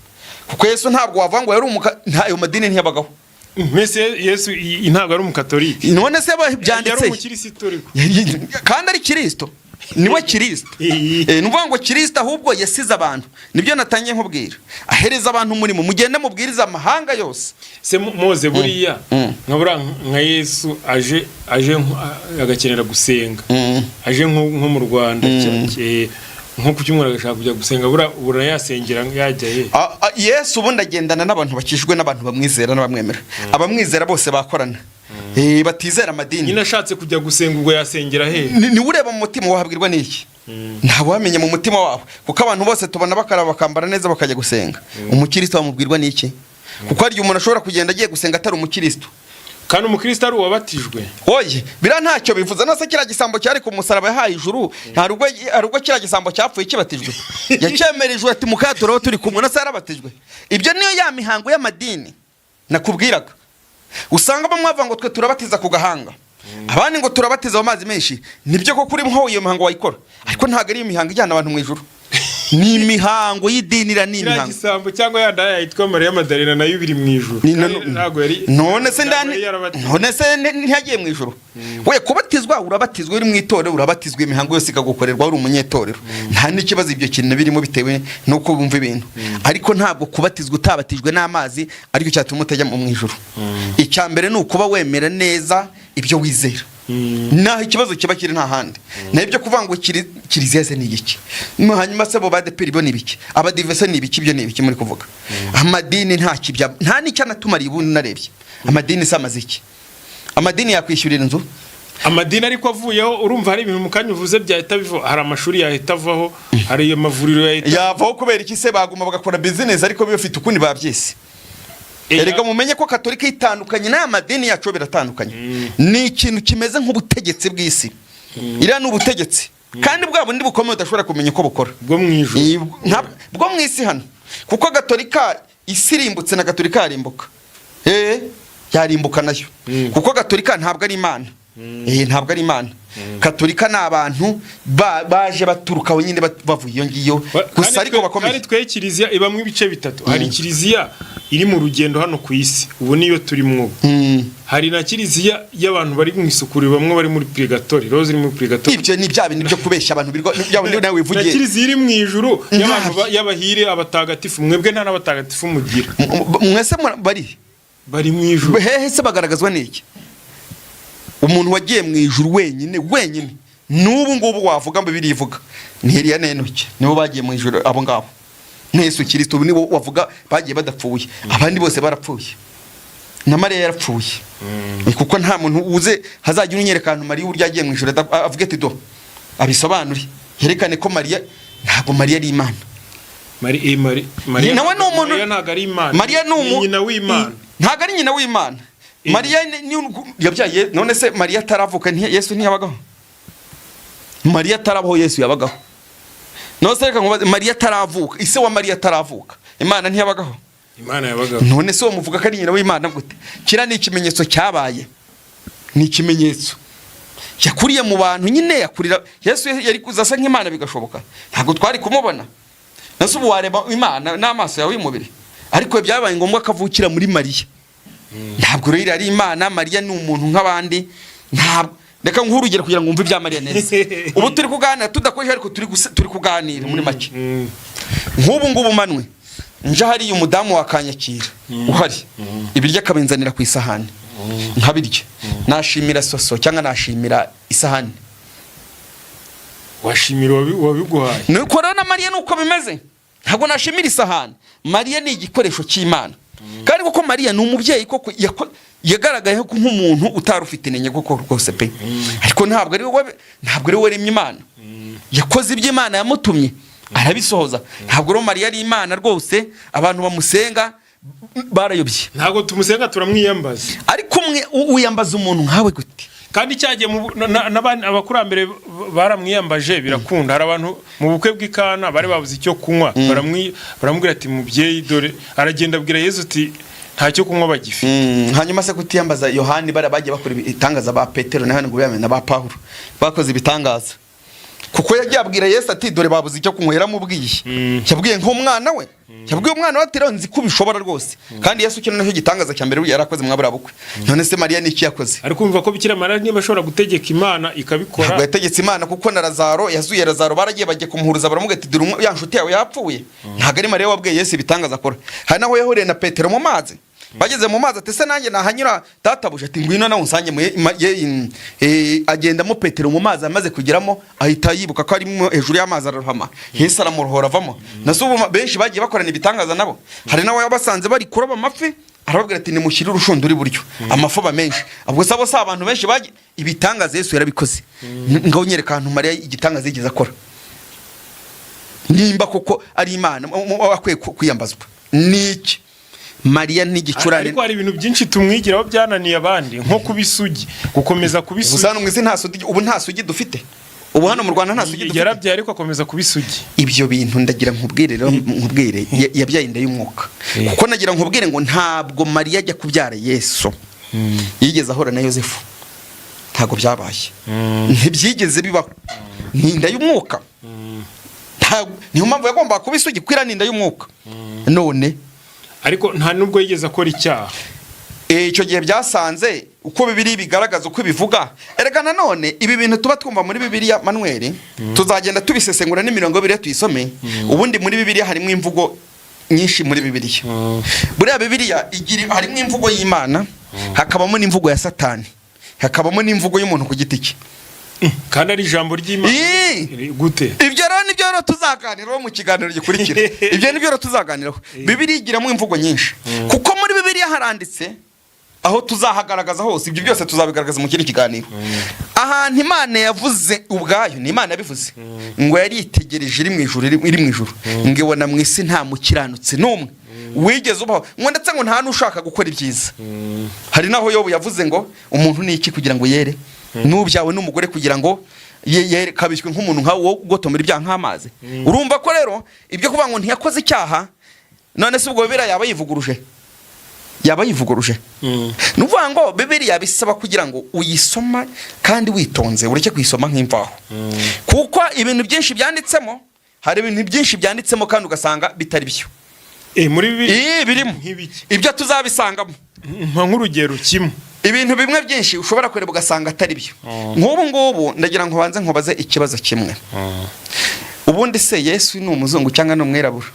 kuko Yesu ntabwo wavuga ngo yari umuka, ntayo madini ntiyabagaho. Mbese Yesu ntabwo ari umukatolike? None se Yari byanditse? umukirisitu ariko. Kandi ari Kirisito, niwe Kirisito. Ni ukuvuga ngo Kirisito ahubwo yasize abantu, nibyo natangiye nkubwira, ahereza abantu umurimo: mugende mubwirize amahanga yose. Se Moze, buriya nka buriya nka Yesu aje agakenera gusenga, aje nko mu Rwanda nko ku cyumweru agashaka kujya gusenga, buriya ubona yasengera yajya he? Yesu ubundi agendana n'abantu bakijwe, n'abantu bamwizera n'abamwemera. Abamwizera bose bakorana, batizera amadini. Nyine ashatse kujya gusenga, ubwo yasengera he? Niwe ureba mu mutima, wahabwirwa n'iki? Ntabwo wamenya mu mutima wawe, kuko abantu bose tubona bakaraba, bakambara neza, bakajya gusenga. Umukristo wamubwirwa n'iki? Kuko hari igihe umuntu ashobora kugenda agiye gusenga atari umukristo. Kandi umukristo ari uwabatijwe. Oye, biriya ntacyo bivuze. Nase kiriya gisambo cyari ku musaraba yahaye ijuru, hari ubwo kiriya gisambo cyapfuye kibatijwe? Yacyemerejwe ati mukaturaho turi kumwe, nase yarabatijwe? Ibyo niyo ya mihango y'amadini nakubwiraga. Usanga bamwe bavuga ngo twe turabatiza ku gahanga, abandi ngo turabatiza mu mazi menshi. Nibyo koko, urimo iyo mihango wayikora, ariko ntabwo ari iyo mihango ijyana abantu mu ijuru. Ni imihango y'idini, iriya ni Kiriya imihango. gisambo cyangwa ya ndaya yitwa Mariya Madalena nayo biri mu ijuru. Kandi ntabwo yari None se ntabwo ndani yari yarabatijwe. None se ntiyagiye mu ijuru? We kubatizwa urabatizwa, uri mu itorero urabatizwa, imihango yose ikagukorerwa uri umunyetorero, nta n'ikibazo ibyo kintu birimo, bitewe n'uko bumva ibintu. Ariko ntabwo kubatizwa utabatijwe n'amazi aricyo cyatuma utajya mu ijuru. Icya mbere ni ukuba wemera neza ibyo wizera, naho ikibazo kiba kiri nta handi. Naho ibyo kuvuga ngo kiliziya se ni igiki? Hanyuma se bo badeperi bo ni ibiki? Abadive se ni ibiki? Ibyo ni ibiki muri kuvuga? Amadini nta kibya, nta n'icyo anatumariye. Ubundi unarebye amadini se amaze iki? Amadini yakwishyurira inzu? Amadini ariko avuyeho, urumva hari ibintu mu kanya uvuze byahita bivaho. Hari amashuri yahita avaho, hari amavuriro yahita Yavaho kubera iki se? Baguma bagakora business, ariko bifite ukundi babyise. Erega mumenye ko Katolika itandukanye n'aya madini yacu, biratandukanye. Ni ikintu kimeze nk'ubutegetsi bw'isi. Iriya ni ubutegetsi kandi bwa bundi bukomeye udashobora kumenya uko bukora. Bwo mu ijuru? Bwo mu isi hano, kuko Gatolika isi irimbutse na Gatolika yarimbuka, yarimbuka nayo. Kuko Gatolika ntabwo ari Imana. Ntabwo ari Imana. Katolika ni abantu baje baturuka aho nyine, bavuye iyo ngiyo gusa, ariko bakomeye. Kandi twe kiliziya ibamo ibice bitatu. Hari kiliziya iri mu rugendo hano ku isi, ubu niyo turimo ubu. Hari na kiliziya y'abantu bari mu isukuriro, bamwe bari muri purigatori, roza iri muri purigatori. Ibyo ni bya bintu byo kubeshya abantu, bya bindi nawe Na wivugiye. kiliziya iri mu ijuru y'abantu Ntabyo. y'abahire, abatagatifu. Mwebwe nta n'abatagatifu mugira. Mwese bari Bari mu ijuru. Hehe se? Bagaragazwa n'iki? Umuntu wagiye mu ijuru wenyine wenyine n'ubu ngubu wavuga ngo birivuga ni Eliya na Enoki, nibo bagiye mu ijuru abo ngabo, na Yesu Kirisito. Ubu nibo wavuga bagiye badapfuye, abandi bose barapfuye, na Mariya yarapfuye. Kuko nta muntu uze hazagira unyereka ahantu Mariya uburyo yagiye mu ijuru, avuge ati do, abisobanure, yerekane ko Mariya, ntabwo Mariya ari Imana. Mariya Nawe ni umuntu. Mariya ntabwo ari Imana. Mariya ni nyina w'Imana. Ntabwo ari nyina w'Imana. Mariya yabyaye. None se Mariya ataravuka Yesu ntiyabagaho? Mariya atarabaho Yesu yabagaho. None se reka nkubaze, Mariya ataravuka, ise wa Mariya ataravuka, Imana ntiyabagaho? Imana yabagaho. None se uwo muvuga ko ari nyina w'Imana gute? Kiriya ni ikimenyetso cyabaye, ni ikimenyetso. Yakuriye mu bantu nyine, yakurira. Yesu yari kuza asa nk'Imana bigashoboka, ntabwo twari kumubona. Nase ubu wareba Imana n'amaso yawe y'umubiri? Ariko byabaye ngombwa ko avukira muri Mariya. Ntabwo rero ari Imana. Mariya ni umuntu nk'abandi. Ntabwo, reka nguhe urugero kugira ngo wumve ibya Mariya neza. Ubu turi kuganira tudakoresha, ariko turi kuganira muri make. Nk'ubu ngubu manwe nje hariya, umudamu wakanyakira uhari, ibiryo akabinzanira ku isahani nkabirya, nashimira soso cyangwa nashimira isahani? Washimira uwabiguhaye. Nuko rero na Mariya nuko bimeze. Ntabwo nashimira isahani. Mariya ni igikoresho cy'Imana. Kandi kuko Mariya ni umubyeyi koko, yagaragayeho nk'umuntu utari ufite inenge koko rwose pe, ariko ntabwo ari we waremye Imana. Yakoze ibyo Imana yamutumye arabisohoza. Ntabwo rero Mariya ari Imana rwose. Abantu bamusenga barayobye. Ntabwo tumusenga, turamwiyambaza. Ariko umwe wiyambaza umuntu nkawe gute? Kandi cyagiye abakurambere baramwiyambaje birakunda. Hari abantu mu bukwe bw'ikana bari babuze icyo kunywa, baramubwira ati: "Mubyeyi dore." Aragenda abwira Yesu ati: "Nta cyo kunywa bagifite." Hanyuma se kutiyambaza Yohani, bariya bagiye bakora ibitangaza, ba Petero na Yohani ngo biyamamaze, na ba Pawulo bakoze ibitangaza, kuko yagiye abwira Yesu ati: "Dore babuze icyo kunywa." Yaramubwiye, yabwiye nk'umwana we, yabwiye umwana we ati: "Rero nzi ko ubishobora rwose." Kandi Yesu kino nicyo gitangaza cya mbere yarakoze mwabura bukwe. None se Mariya ni iki yakoze? Ariko umva ko Bikira Mariya niba ashobora gutegeka Imana ikabikora. Ntabwo yategetse Imana, kuko na Lazaro yazuye. Lazaro baragiye bajya kumuhuruza, baramubwira ati: "Dore ya nshuti yawe yapfuye." Ntabwo ari Mariya wabwiye Yesu ibitangaza akora. Hari naho yahuriye na Petero mu mazi. Bageze mu mazi ati: "Se nanjye nahanyura databuja?" Ati: "Ngwino nawe unsange." Agendamo Petero mu mazi, amaze kugeramo ahita yibuka ko ari hejuru y'amazi, ararohama. Yesu aramurohora avamo. Na se ubu benshi bagiye bakorana ibitangaza nabo. Hari nawe yabasanze bari kuroba amafi, arababwira ati: "Nimushyire urushundura iburyo," amafi aba menshi. Ubwo se abo si abantu benshi bagiye? Ibitangaza Yesu yarabikoze. Ngaho nyereka ahantu Mariya igitangaza yigeze akora. Nimba koko ari Imana akwiye kwiyambazwa, niki Mariya n'igicurane? Ariko hari ibintu byinshi tumwigiraho byananiye abandi, nko kuba isugi, gukomeza kuba Gusa isugi. Hano mu isi nta sugi, ubu nta sugi dufite. Ubu hano mu Rwanda nta sugi dufite. Yarabyaye ariko akomeza kuba isugi. Ibyo bintu ndagira nkubwire rero, nkubwire, yabyaye inda y'umwuka. Kuko nagira nkubwire ngo ntabwo Mariya ajya kubyara Yesu yigeze ahura na Yosefu. Ntabwo byabaye, ntibyigeze bibaho. Ni inda y'umwuka. Ntabwo Niyo mpamvu yagombaga kuba isugi, kuko iriya ni inda y'umwuka. None Ariko nta nubwo yigeze akora icyaha. Icyo gihe byasanze uko Bibiliya bigaragaza, uko ibivuga. Erega nanone ibi bintu tuba twumva muri Bibiliya, Manuel, tuzagenda tubisesengura n'imirongo Bibiliya tuyisome. Ubundi muri Bibiliya harimo imvugo nyinshi. Muri Bibiliya, buriya Bibiliya igira, harimo imvugo y'Imana, hakabamo n'imvugo ya Satani, hakabamo n'imvugo y'umuntu ku giti cye. Kandi ari ijambo ry'Imana. Ii! Gute? Ibyo rero nibyo rero tuzaganiraho mu kiganiro gikurikira. Ibyo nibyo rero tuzaganiraho. Bibiliya igiramo imvugo nyinshi, kuko muri Bibiliya haranditse aho tuzahagaragaza hose. Ibyo byose tuzabigaragaza mu kindi kiganiro. Ahantu Imana yavuze ubwayo, ni Imana yabivuze ngo yaritegereje iri mu ijuru, iri mu ijuru, ngo ibona mu isi nta mukiranutsi n'umwe wigeze ubaho, ngo ndetse ngo nta n'ushaka gukora ibyiza. Hari n'aho Yobu yavuze ngo umuntu ni iki kugira ngo yere, n'ubyawe n'umugore kugira ngo yere, kabishywe nk'umuntu nkawe wo ugotomera ibyaha nk'amazi. Urumva ko rero ibyo kuvuga ngo ntiyakoze icyaha, none se ubwo Bibiliya yaba yivuguruje? Yaba yivuguruje. Ni ukuvuga ngo Bibiliya bisaba kugira ngo uyisoma kandi witonze, ureke kuyisoma nk'imvaho, kuko ibintu byinshi byanditsemo, hari ibintu byinshi byanditsemo kandi ugasanga bitari byo. Muri Bibiliya? Birimo. Nk'ibiki? Ibyo tuzabisangamo. Mpa nk'urugero kimwe. Ibintu bimwe byinshi ushobora kureba ugasanga atari byo. Nk'ubu ngubu ndagira ngo banze nkubaze ikibazo kimwe. Ubundi se Yesu ni umuzungu cyangwa ni umwirabura?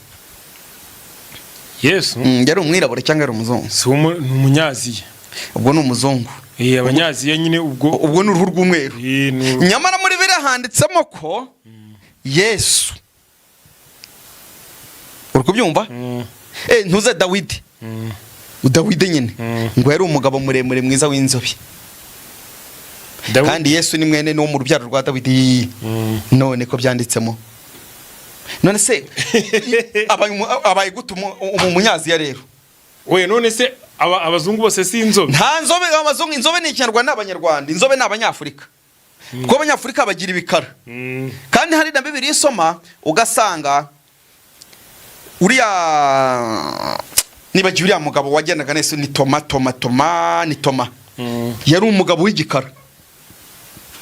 Yesu? Yari umwirabura cyangwa yari umuzungu? Si ni umunyaziya. Ubwo ni umuzungu. Abanyaziya nyine ubwo. Ubwo ni uruhu rw'umweru. Eh. Nyamara muri Bibiliya handitsemo ko Yesu, uri kubyumva? Ntuze Dawidi. Dawidi nyine ngo yari umugabo muremure mwiza w'inzobe. Dawidi. Kandi Yesu ni mwene, ni wo mu rubyaro rwa Dawidi. None ko byanditsemo, none se abaye gute umunyaziya rero? We, none se abazungu bose si inzobe? Nta nzobe abazungu. Inzobe ni Ikinyarwanda, ni Abanyarwanda. Inzobe ni Abanyafurika, kuko Abanyafurika bagira ibikara. Kandi hari na Bibiliya isoma ugasanga uriya, nibagiwe uriya mugabo wagendaga neza, ni Toma, Toma, Toma, ni Toma. Yari umugabo w'igikara,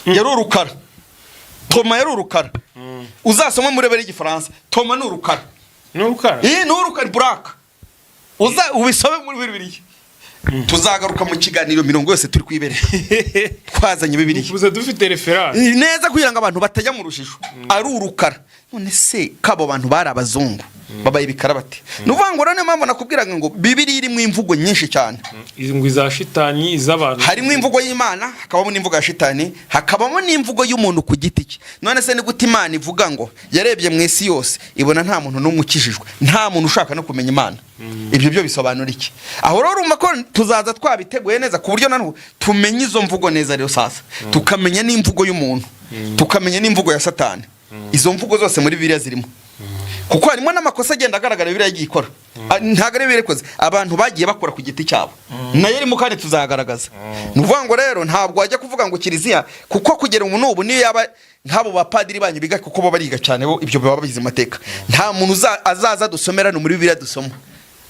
yari urukara. Toma yari urukara. Uzasoma muri Bibiliya y'Igifaransa, Toma ni urukara. Ni urukara. Iyi ni urukara, buraka. Uza ubisome muri Bibiliya. Tuzagaruka mu kiganiro mirongo yose turi kwibereka, twazanye Bibiliya. Ubuze dufite référence. Neza, kugira ngo abantu batajya mu rujijo. Ari urukara, none se kabo bantu bari abazungu babaye ibikara bate? Ni ukuvuga ngo rero niyo mpamvu nakubwiraga ngo Bibiliya irimo imvugo nyinshi cyane. Izi ngo iza shitani, iz'abantu. Harimo imvugo y'Imana, hakabamo n'imvugo ya shitani, hakabamo n'imvugo y'umuntu ku giti cye. None se ni gute Imana ivuga ngo yarebye mu isi yose ibona nta muntu n'umwe ukijijwe, nta muntu ushaka no kumenya Imana? Ibyo byo bisobanura iki? Aho rero urumva ko tuzaza twabiteguye neza, ku buryo noneho tumenya izo mvugo neza. Rero sasa tukamenya n'imvugo y'umuntu, tukamenya n'imvugo ya Satani. Izo mvugo zose muri Bibiliya zirimo, kuko harimo n'amakosa agenda agaragara Bibiliya yagiye ikora. Ntabwo ari Bibiliya ikoze, abantu bagiye bakora ku giti cyabo, nayo irimo kandi tuzagaragaza. Ni ukuvuga ngo rero ntabwo wajya kuvuga ngo kiliziya, kuko kugera ubu n'ubu niyo yaba nk'abo bapadiri banyu biga, kuko bo bariga cyane, bo ibyo baba bize amateka, nta muntu azaza dusomera no muri Bibiliya dusoma.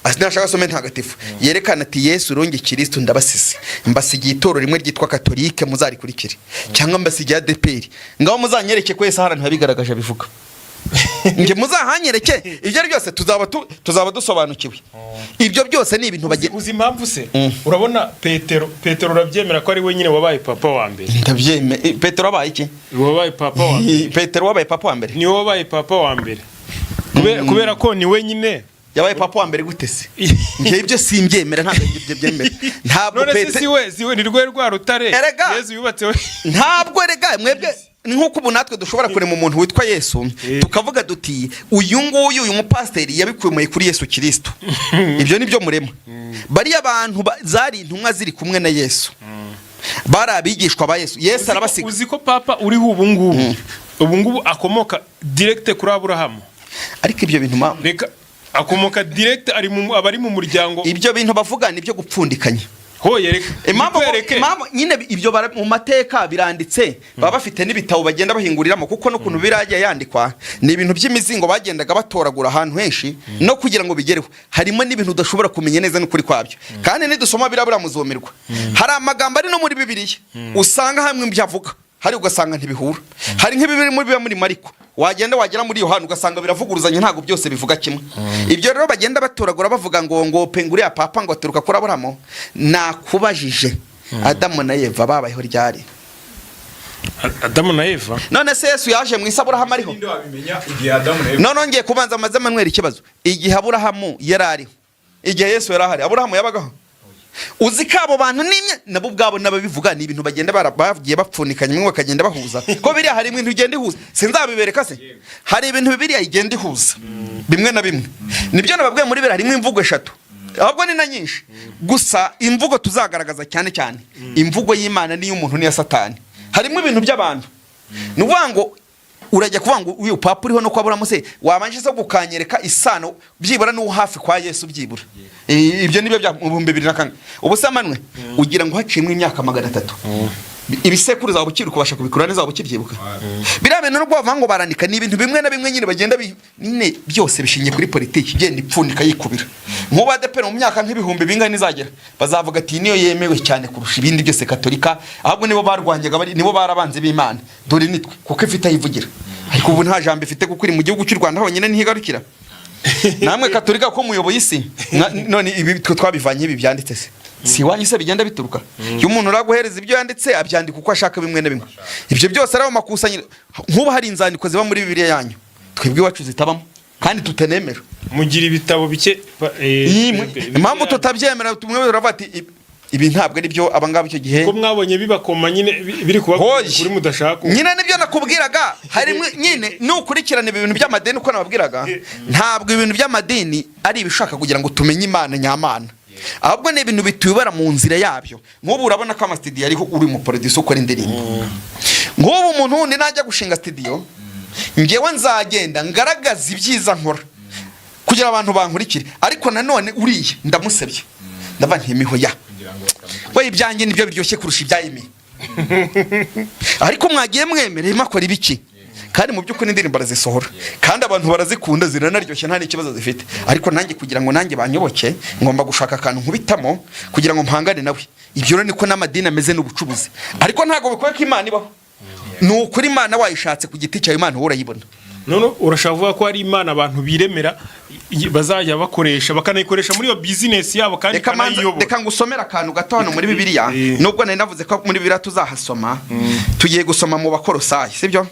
Nashaka asome ntagatifu yerekana ati Yesu ronge Kirisitu, ndabasize, mbasigiye itorero rimwe ryitwa Katolike, muzarikurikire, cyangwa mbasigiye ADEPR, ngaho muzanyereke ko Yesu ahantu yabigaragaje abivuga. Nge muzahanyereke. Ibyo ari byose tuzaba dusobanukiwe. Ibyo byose ni ibintu bagiye Uzi impamvu se? Urabona Petero, urabyemera ko ari we nyine wabaye papa wa mbere? Ndabyemeye. Petero wabaye iki? Wabaye papa wa mbere. Petero wabaye papa wa mbere? Niwe wabaye papa wa mbere, kubera ko ni we nyine. Yabaye papa wa mbere gute se? Ngewe ibyo simbyemera, ntabwo ibyo byemera, ntabwo. None se si we ni rwe rwa rutare Erega! Yesu yubatse we. Ntabwo, erega mwebwe ni nk'uko ubu natwe dushobora kurema umuntu witwa Yesu, tukavuga duti uyu nguyu, uyu mupasiteri yabikuye kuri Yesu Kirisito. Ibyo ni byo murema. Bariya bantu zari intumwa ziri kumwe na Yesu, bari abigishwa ba Yesu, Yesu arabasiga. Uzi ko papa uriho ubu ngubu akomoka direct kuri Aburahamu? Ariko ibyo bintu Reka, akomoka direct, ari mu abari mu muryango. Ibyo bintu bavuga ni ibyo gupfundikanya. Hoye, reka Impamvu nikwereke. Impamvu nyine ibyo mu mateka biranditse, baba bafite n'ibitabo bagenda bahinguriramo, kuko n'ukuntu biragiye yandikwa ni ibintu by'imizingo bagendaga batoragura ahantu henshi no kugira ngo bigereho. Harimo n'ibintu udashobora kumenya neza n'ukuri kwabyo. Kandi nidusoma birabura muzumirwa. Hari amagambo ari no muri Bibiliya usanga hamwe ibyo avuga. Hari ugasanga ntibihura. Hari nk'ibiri muri biba muri Mariko, wagenda wagera muri Yohana ugasanga biravuguruzanya, ntabwo byose bivuga kimwe. Ibyo rero bagenda batoragura bavuga ngo penguriya papa ngo aturuka kuri Aburahamu. Nakubajije, Adamu na Eva babayeho ryari? Adamu na Eva? None se Yesu yaje mu isi Aburahamu ariho? Ninde wabimenya igihe Adamu na Eva? None ngiye kubanza amaze manwera ikibazo: igihe Aburahamu yari ariho, igihe Yesu yari ahari, Aburahamu yabagaho? Uzi ko abo bantu nimwe nabo ubwabo n'ababivuga ni ibintu bagenda bagiye bapfunikanya, imwe bakagenda bahuza, ko biriya hari ibintu bigenda ihuza. Sinzabibereka se? Hari ibintu bibiriya igenda ihuza bimwe na bimwe. Nibyo nababwiye, muri biriya harimo imvugo eshatu, ahubwo ni na nyinshi. Gusa imvugo tuzagaragaza cyane cyane, imvugo y'Imana n'iy'umuntu n'iya Satani. Harimo ibintu by'abantu. Ni ukuvuga ngo urajya kuvuga ngo uyu papa uriho no kwa Aburahamu se, wabanje se gukanyereka isano byibura n'uwo hafi kwa Yesu byibura? Ibyo nibyo bya mu 2004. Ubu se manwe ugira ngo haciyemo imyaka 300, ibisekuruza waba ukiri kubasha kubikura neza, waba ukibyibuka? Biriya bintu nubwo bavuga ngo barandika, ni ibintu bimwe na bimwe nyine bagenda nyine byose bishingiye kuri politiki igenda ipfundika yikubira. Nk'ubu ADEPR mu myaka nk'ibihumbi bingahe nizagera, bazavuga ati niyo yemewe cyane kurusha ibindi byose. Katolika ahubwo nibo barwanyaga, nibo barabanze b'Imana, dore nitwe kuko ifite aho ivugira. Ariko ubu nta jambo ifite kuko iri mu gihugu cy'u Rwanda honyine ntigarukira. Namwe Katolika ko muyoboye isi, none ibi twe twabivanye, ibi byanditse se si iwanyu se bigenda bituruka? Iyo umuntu uraguhereza ibyo yanditse, abyandika uko ashaka bimwe na bimwe. Ibyo byose ari ayo makusanyiro. Nk'ubu hari inzandiko ziba muri Bibiliya yanyu, twebwe iwacu zitabamo kandi tutanemera. Mugira ibitabo bike Impamvu tutabyemera, tumwe turavuga ati ibi ntabwo ari byo abangaba icyo gihe Ko mwabonye bibakoma nyine biri kuba Hoye. kuri mudashaka. Nyine nibyo nakubwiraga, harimo nyine nukurikirana ibi bintu by'amadini uko nababwiraga, ntabwo ibintu by'amadini ari ibishaka kugira ngo tumenye Imana nyamana, ahubwo ni ibintu bituyobora mu nzira yabyo. Nk'ubu urabona ko amasitidiyo ariho, uri mu producer ukora indirimbo, nk'ubu umuntu wundi najya gushinga studio, ngewe nzagenda ngaragaza ibyiza nkora kugira abantu bankurikire. Ariko nanone uriya ndamusebye, ndava ntimiho ya we, ibyanjye nibyo biryoshye kurusha ibya Emi, ariko mwagiye mwemera irimo akora ibiki? Kandi mu by'ukuri indirimbo arazisohora kandi abantu barazikunda, ziranaryoshye, nta n'ikibazo zifite. Ariko nanjye kugira ngo nanjye banyoboke, ngomba gushaka akantu nkubitamo kugira ngo mpangane nawe. Ibyo rero niko n'amadini ameze n'ubucuruzi. Ariko ntabwo bikwiye ko Imana ibaho. Ni ukuri, Imana wayishatse ku giti cyawe, Imana wowe urayibona. None urashaka kuvuga ko hari Imana abantu biremera bazajya bakoresha, bakanayikoresha muri iyo bizinesi yabo kandi Reka manza ikanayiyobora? Reka ngusomere akantu gato hano muri Bibiliya. Nubwo nari navuze ko muri Bibiliya tuzahasoma, tugiye gusoma mu Bakorosayi, sibyo?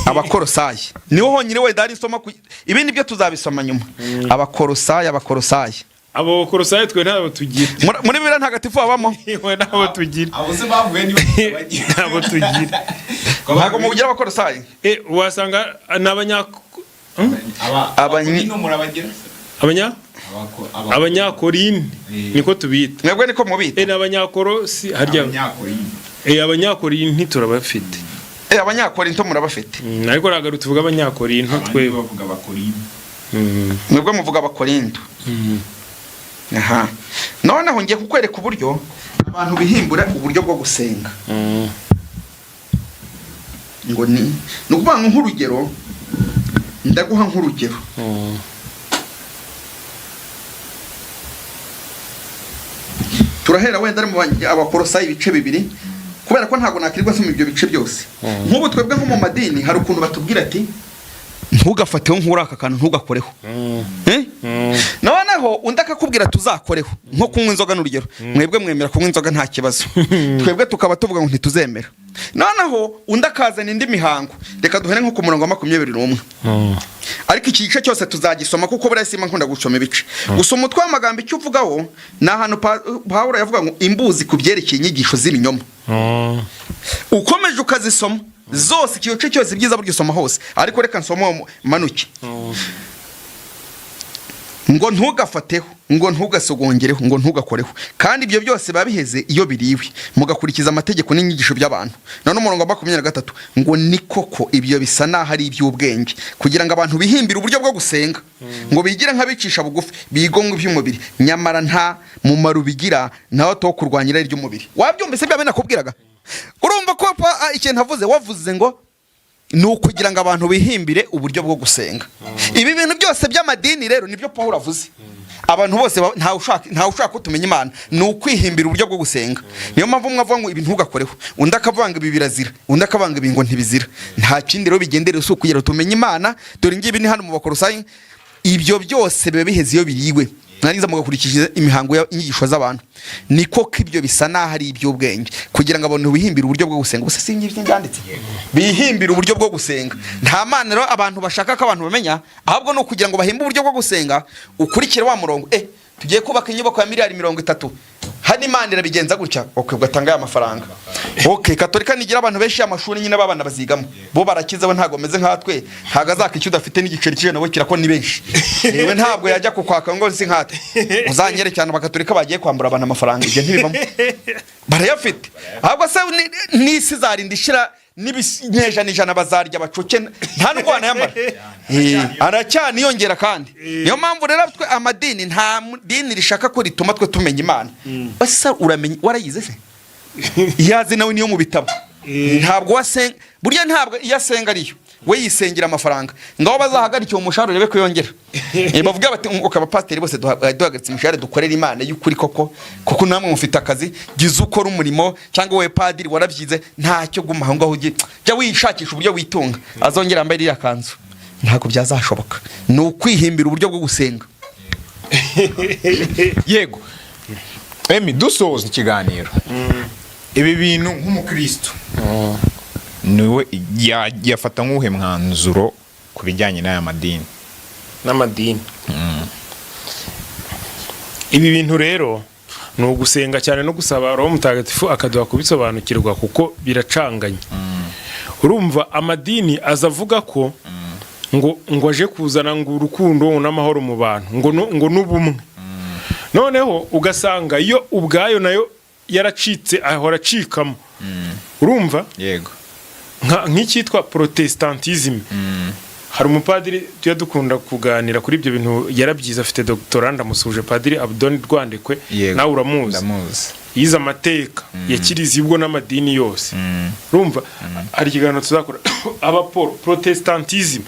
Abakorosayi niho honyine wenda hari isoma, ibindi byo tuzabisoma nyuma. Abakorosayi, Abakorosayi. Abo Bakorosayi twe ntabwo tugira. Muri Bibiliya ntagatifu habamo? We ntabwo tugira. Abo se bavuye niba bagira? Ntabwo tugira. Ntabwo mugira Abakorosayi? Wasanga ni abanya Abakorino murabagira? Abanya Abanyakorine niko tubita. Mwebwe niko mubita? Ni Abanyakorosi harya? Abanyakorino. Abanyakorinti turabafite. Abanyakorinto murabafite? Ariko ntabwo tuvuga Abanyakorinto Abandi twebwe. bavuga Abakorino. Mwebwe muvuga Abakorinto. Aha noneho ngiye kukwereka uburyo abantu bihimbura uburyo bwo gusenga. Ngo ni ukuvuga ngo nk'urugero, ndaguha nk'urugero. Turahera wenda ari mu Abakorosayi ibice 2, kubera ko ntabwo nakirirwa nsoma ibyo bice byose. Nk'ubu twebwe nko mu madini hari ukuntu batubwira ati ntugafateho nk'uri aka kantu, ntugakoreho. Eh? Noneho undi akakubwira tuzakoreho, nko kunywa inzoga n'urugero. Mwebwe mwemera kunywa inzoga nta kibazo, twebwe tukaba tuvuga ngo ntituzemera. Noneho undi akazana indi mihango. Reka duhere nko ku murongo wa 21, ariko iki gice cyose tuzagisoma kuko buriya simba nkunda gusoma ibice gusa. Umutwe w'amagambo icyo uvugaho ni ahantu Pawulo yavuga ngo imbuzi ku byerekeye inyigisho z'ibinyoma. Ukomeje ukazisoma zose, iki gice cyose ibyiza burya usoma hose, ariko reka nsome uwo manuke ngo ntugafateho, ngo ntugasogongereho, ngo ntugakoreho, kandi ibyo byose biba biheze iyo biriwe mugakurikiza amategeko n'inyigisho by'abantu. None umurongo wa 23 ngo ni koko ibyo bisa n'aho ari iby'ubwenge kugira ngo abantu bihimbire uburyo bwo gusenga, ngo bigire nk'abicisha bugufi, bigomwe iby'umubiri, nyamara nta mumaro bigira nawe to kurwanya irari ry'umubiri. Wabyumvise bya binakubwiraga? Urumva ko ikintu avuze, wavuze ngo ni ukugira ngo abantu bihimbire uburyo bwo gusenga. Ibi bintu byose by'amadini rero nibyo Pawulo avuze. Abantu bose ntawe ushaka ko tumenya Imana. Ni ukwihimbira uburyo bwo gusenga. Niyo mpamvu umwe avuga ngo ibi ntugakoreho, undi akavuga ngo ibi birazira, undi akavuga ngo ibi ngo ntibizira. Nta kindi rero bigendera, si ukugira ngo tumenye Imana. Dore ngibi ni hano mu Bakorosayi: ibyo byose biba biheze iyo biriwe, mwarangiza mugakurikiza imihango y'inyigisho z'abantu. Niko ko ibyo bisa n'aho ari iby'ubwenge kugira ngo abantu bihimbire uburyo bwo gusenga. Gusa si ngibyo byanditse, bihimbire uburyo bwo gusenga. Nta Mana rero abantu bashaka ko abantu bamenya, ahubwo ni ukugira ngo bahimbe uburyo bwo gusenga, ukurikire wa murongo. Tugiye kubaka inyubako ya miliyari 30 hano, Imana irabigenza gutya. Okay, ugatanga ya mafaranga. Okay, Katolika nigira abantu benshi, amashuri nyine b'abana bazigamo, bo barakize, bo ntabwo bameze nkatwe. Ntabwo azaka icyo udafite n'igiceri cy'ijana, bo kirako ni benshi. Yewe, ntabwo yajya kukwaka ngo si nkatwe. Uzanyere cyane Abakatolika bagiye kwambura abantu amafaranga, ibyo ntibibamo, barayafite. Ahubwo se n'isi izarinda ishira n'ibinyejana ijana, bazarya bacuke, nta nubwo wanayamara. Aracyaniyongera. Kandi niyo mpamvu rero twe amadini, nta dini rishaka ko rituma twe tumenya Imana. Ese uramenya warayize se? Iyo azi nawe niyo mu bitabo. Ntabwo wasenga burya, ntabwo iyo asenga ariyo, we yisengera amafaranga. Ngaho bazahagarike umushahara urebe ko yongera. Bavuga bati ngo abapasiteri bose duhagaritse imishahara, dukorere Imana y'ukuri koko, kuko namwe mufite akazi. Gize ukora umurimo, cyangwa wowe padiri warabyize, ntacyo, guma aho ngaho, ujye jya wishakisha uburyo witunga. Azongera yambaye iriya kanzu? Ntabwo byazashoboka. Ni ukwihimbira uburyo bwo gusenga. Yego Emi, dusoza ikiganiro, ibi bintu nk'umukristo niwe yafata nk'uhe mwanzuro ku bijyanye n'aya madini? N'amadini, ibi bintu rero ni ugusenga cyane no gusaba Roho Mutagatifu akaduha kubisobanukirwa, kuko biracanganye. Urumva, amadini aza avuga ko ngo aje kuzana ngo urukundo n'amahoro mu bantu, ngo ngo n'ubumwe. Noneho ugasanga iyo ubwayo nayo yaracitse, ahora acikamo, urumva? Yego. Nk'icyitwa Protestantisme, hari umupadiri tujya dukunda kuganira kuri ibyo bintu, yarabyize, afite doctorat, ndamusuhuje, Padiri Abdon Rwandekwe. Nawe uramuzi. Ndamuzi. Yize amateka ya kiliziya ubwo n'amadini yose. Urumva, hari ikiganiro tuzakora. Abaporo Protestantisme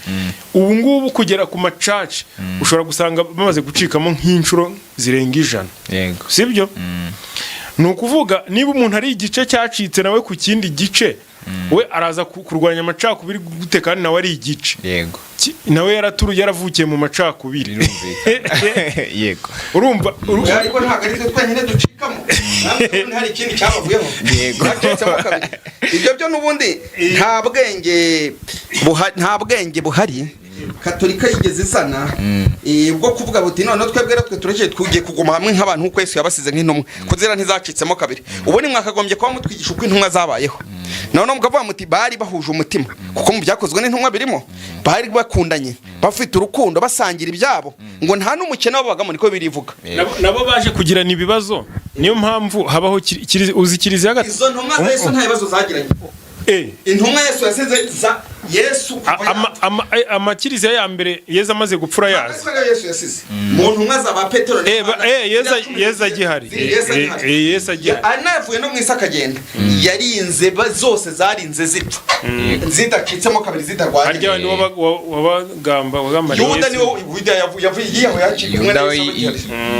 ubu ngubu kugera ku macaci, ushobora gusanga bamaze gucikamo nk'inshuro zirenga 100. Sibyo? Ni ukuvuga niba umuntu ari igice cyacitse, nawe ku kindi gice we araza kurwanya amacakubiri gute kandi nawe ari igice? Nawe yaravukiye mu macakubiri. Birumvikana, yego. Urumva Ariko ntabwo ari twe twenyine ducikamo. Natwe ubundi hari ikindi cyabavuyeho. Bacitsemo kabiri. Ibyo byo n'ubundi nta bwenge buhari Katolika yigeze izana, bwo kuvuga buti noneho twebwe rero twe turekeye, tugiye kuguma hamwe nk'abantu nk'uko Yesu yabasize nk'intumwa, kuzira ntizacitsemo kabiri. Ubu mwakagombye kuba mutwigisha uko intumwa zabayeho, noneho mukavuga muti bari bahuje umutima, kuko mu Byakozwe n'Intumwa birimo, bari bakundanye, bafite urukundo, basangira ibyabo, ngo nta n'umukene wabagamo, niko birivuga. Nabo baje kugirana ibibazo, niyo mpamvu habaho uzi kiliziya Izo ntumwa za Yesu nta bibazo zagiranye. Intumwa Yesu yasize za Yesu kuva Amakiliziya ya mbere Yezu amaze gupfura yazi. Ariko ariyo Yesu yasize mu ntumwa za ba Petero na Yohana, Yezu agihari. Yesu agihari. Yesu agihari. Anavuye no mu isi akagenda, yarinze zose zarinze zipfa zidacitsemo kabiri, zitarwanye. Harya niwo wabagamba wagambaniye Yuda? Yesu? Niwe Yuda yavuye yiyahuye hakiri kumwe na Yuda Yesu agihari.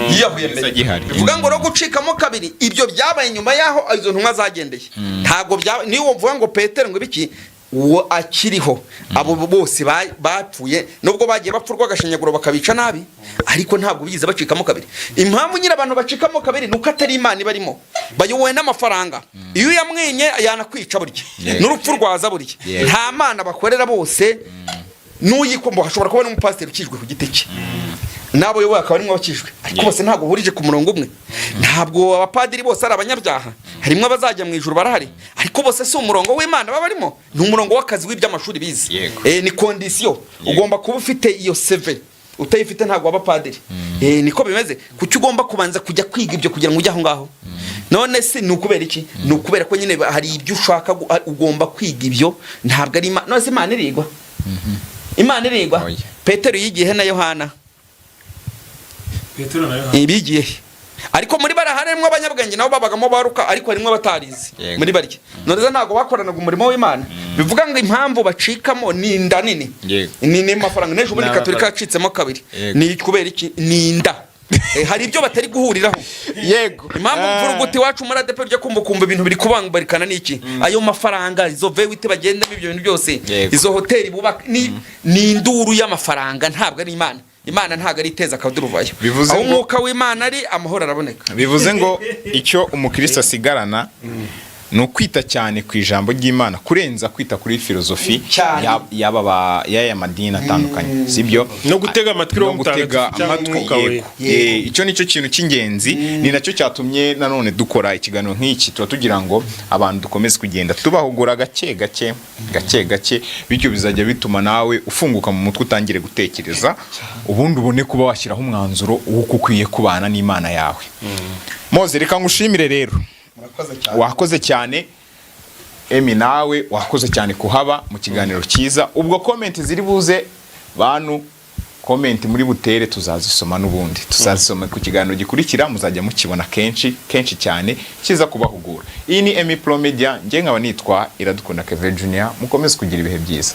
Yiyahuye Yesu mbere. agihari. Bivuga ngo no gucikamo kabiri, ibyo byabaye nyuma y'aho izo ntumwa zagendeye. Ntabwo byaba niyo uvuga ngo Petero ngo ibiki, uwo akiriho. Abo bose bapfuye, nubwo bagiye bapfa urw'agashinyaguro bakabica nabi, ariko ntabwo bigeze bacikamo kabiri. Impamvu nyine abantu bacikamo kabiri ni uko atari Imana ibarimo, bayobowe n'amafaranga. Iyo uyamwinye yanakwica burya, n'urupfu rwaza burya. Nta Mana bakorera bose. N'uyikombo hashobora kuba n'umupasiteri ukijwe ku giti cye, n'abo yoboye akaba arimo abakijwe, ariko bose ntabwo bahurije ku murongo umwe. Ntabwo abapadiri bose ari abanyabyaha, harimo abazajya mu ijuru, barahari, ariko bose si umurongo w'Imana baba barimo, ni umurongo w'akazi w'iby'amashuri bize. Ni condition, ugomba kuba ufite iyo CV, utayifite ntabwo waba padiri. Niko bimeze. Kuki ugomba kubanza kujya kwiga ibyo kugira ngo ujye aho ngaho? None se ni ukubera iki? Ni ukubera ko nyine hari ibyo ushaka, ugomba kwiga ibyo. Ntabwo ari Imana. None se Imana irigwa? Imana irigwa? Oya. Petero yigiye he na Yohana? Petero na Yohana. Bigiye he? Ariko muri bariya harimo abanyabwenge nabo babagamo baruka, ariko harimo abatarize. Muri barya none se ntabwo bakoranaga umurimo w'Imana? Bivuga ngo impamvu bacikamo ni inda nini. Ni mafaranga. N'ejo bundi Ni Katolika amafaranga. yacitsemo kabiri. Ni kubera iki? Ni inda. Hari ibyo batari guhuriraho. Impamvu mvura uguti iwacu muri ADEPR ujya kumva ukumva ibintu biri kubangurikana n'iki? Ayo mafaranga, izo V8 bagendamo, ibyo bintu byose, izo hoteli bubaka, ni induru y'amafaranga, ntabwo ari Imana. Imana ntabwo ari iteza akaduruvayo. Bivuze Aho umwuka w'Imana ari, amahoro araboneka. Bivuze ngo icyo umukristo asigarana ni ukwita cyane ku ijambo ry'Imana kurenza kwita kuri filozofi y'aya madini atandukanye, sibyo? No gutega amatwi No Roho gutega Mutagatifu cyangwa amatwi, Umwuka Wera. yego. Icyo nicyo kintu cy'ingenzi, ni nacyo cyatumye nanone dukora ikiganiro nk'iki. Tuba tugira ngo abantu dukomeze kugenda tubahugura gake gake, gake gake, bityo bizajya bituma nawe ufunguka mu mutwe, utangire gutekereza, ubundi ubone kuba washyiraho umwanzuro w'uko ukwiye kubana n'Imana yawe. Moze, reka ngushimire rero. Murakoze cyane. Wakoze cyane. Emi, nawe wakoze cyane kuhaba mu kiganiro cyiza. Ubwo comment ziri buze, bantu, comment muri butere tuzazisoma, n'ubundi tuzazisoma ku kiganiro gikurikira, muzajya mukibona kenshi kenshi cyane, kiza kubahugura. Iyi ni Emi Pro Media, njye nkaba nitwa Iradukunda Kevin Junior. Mukomeze kugira ibihe byiza.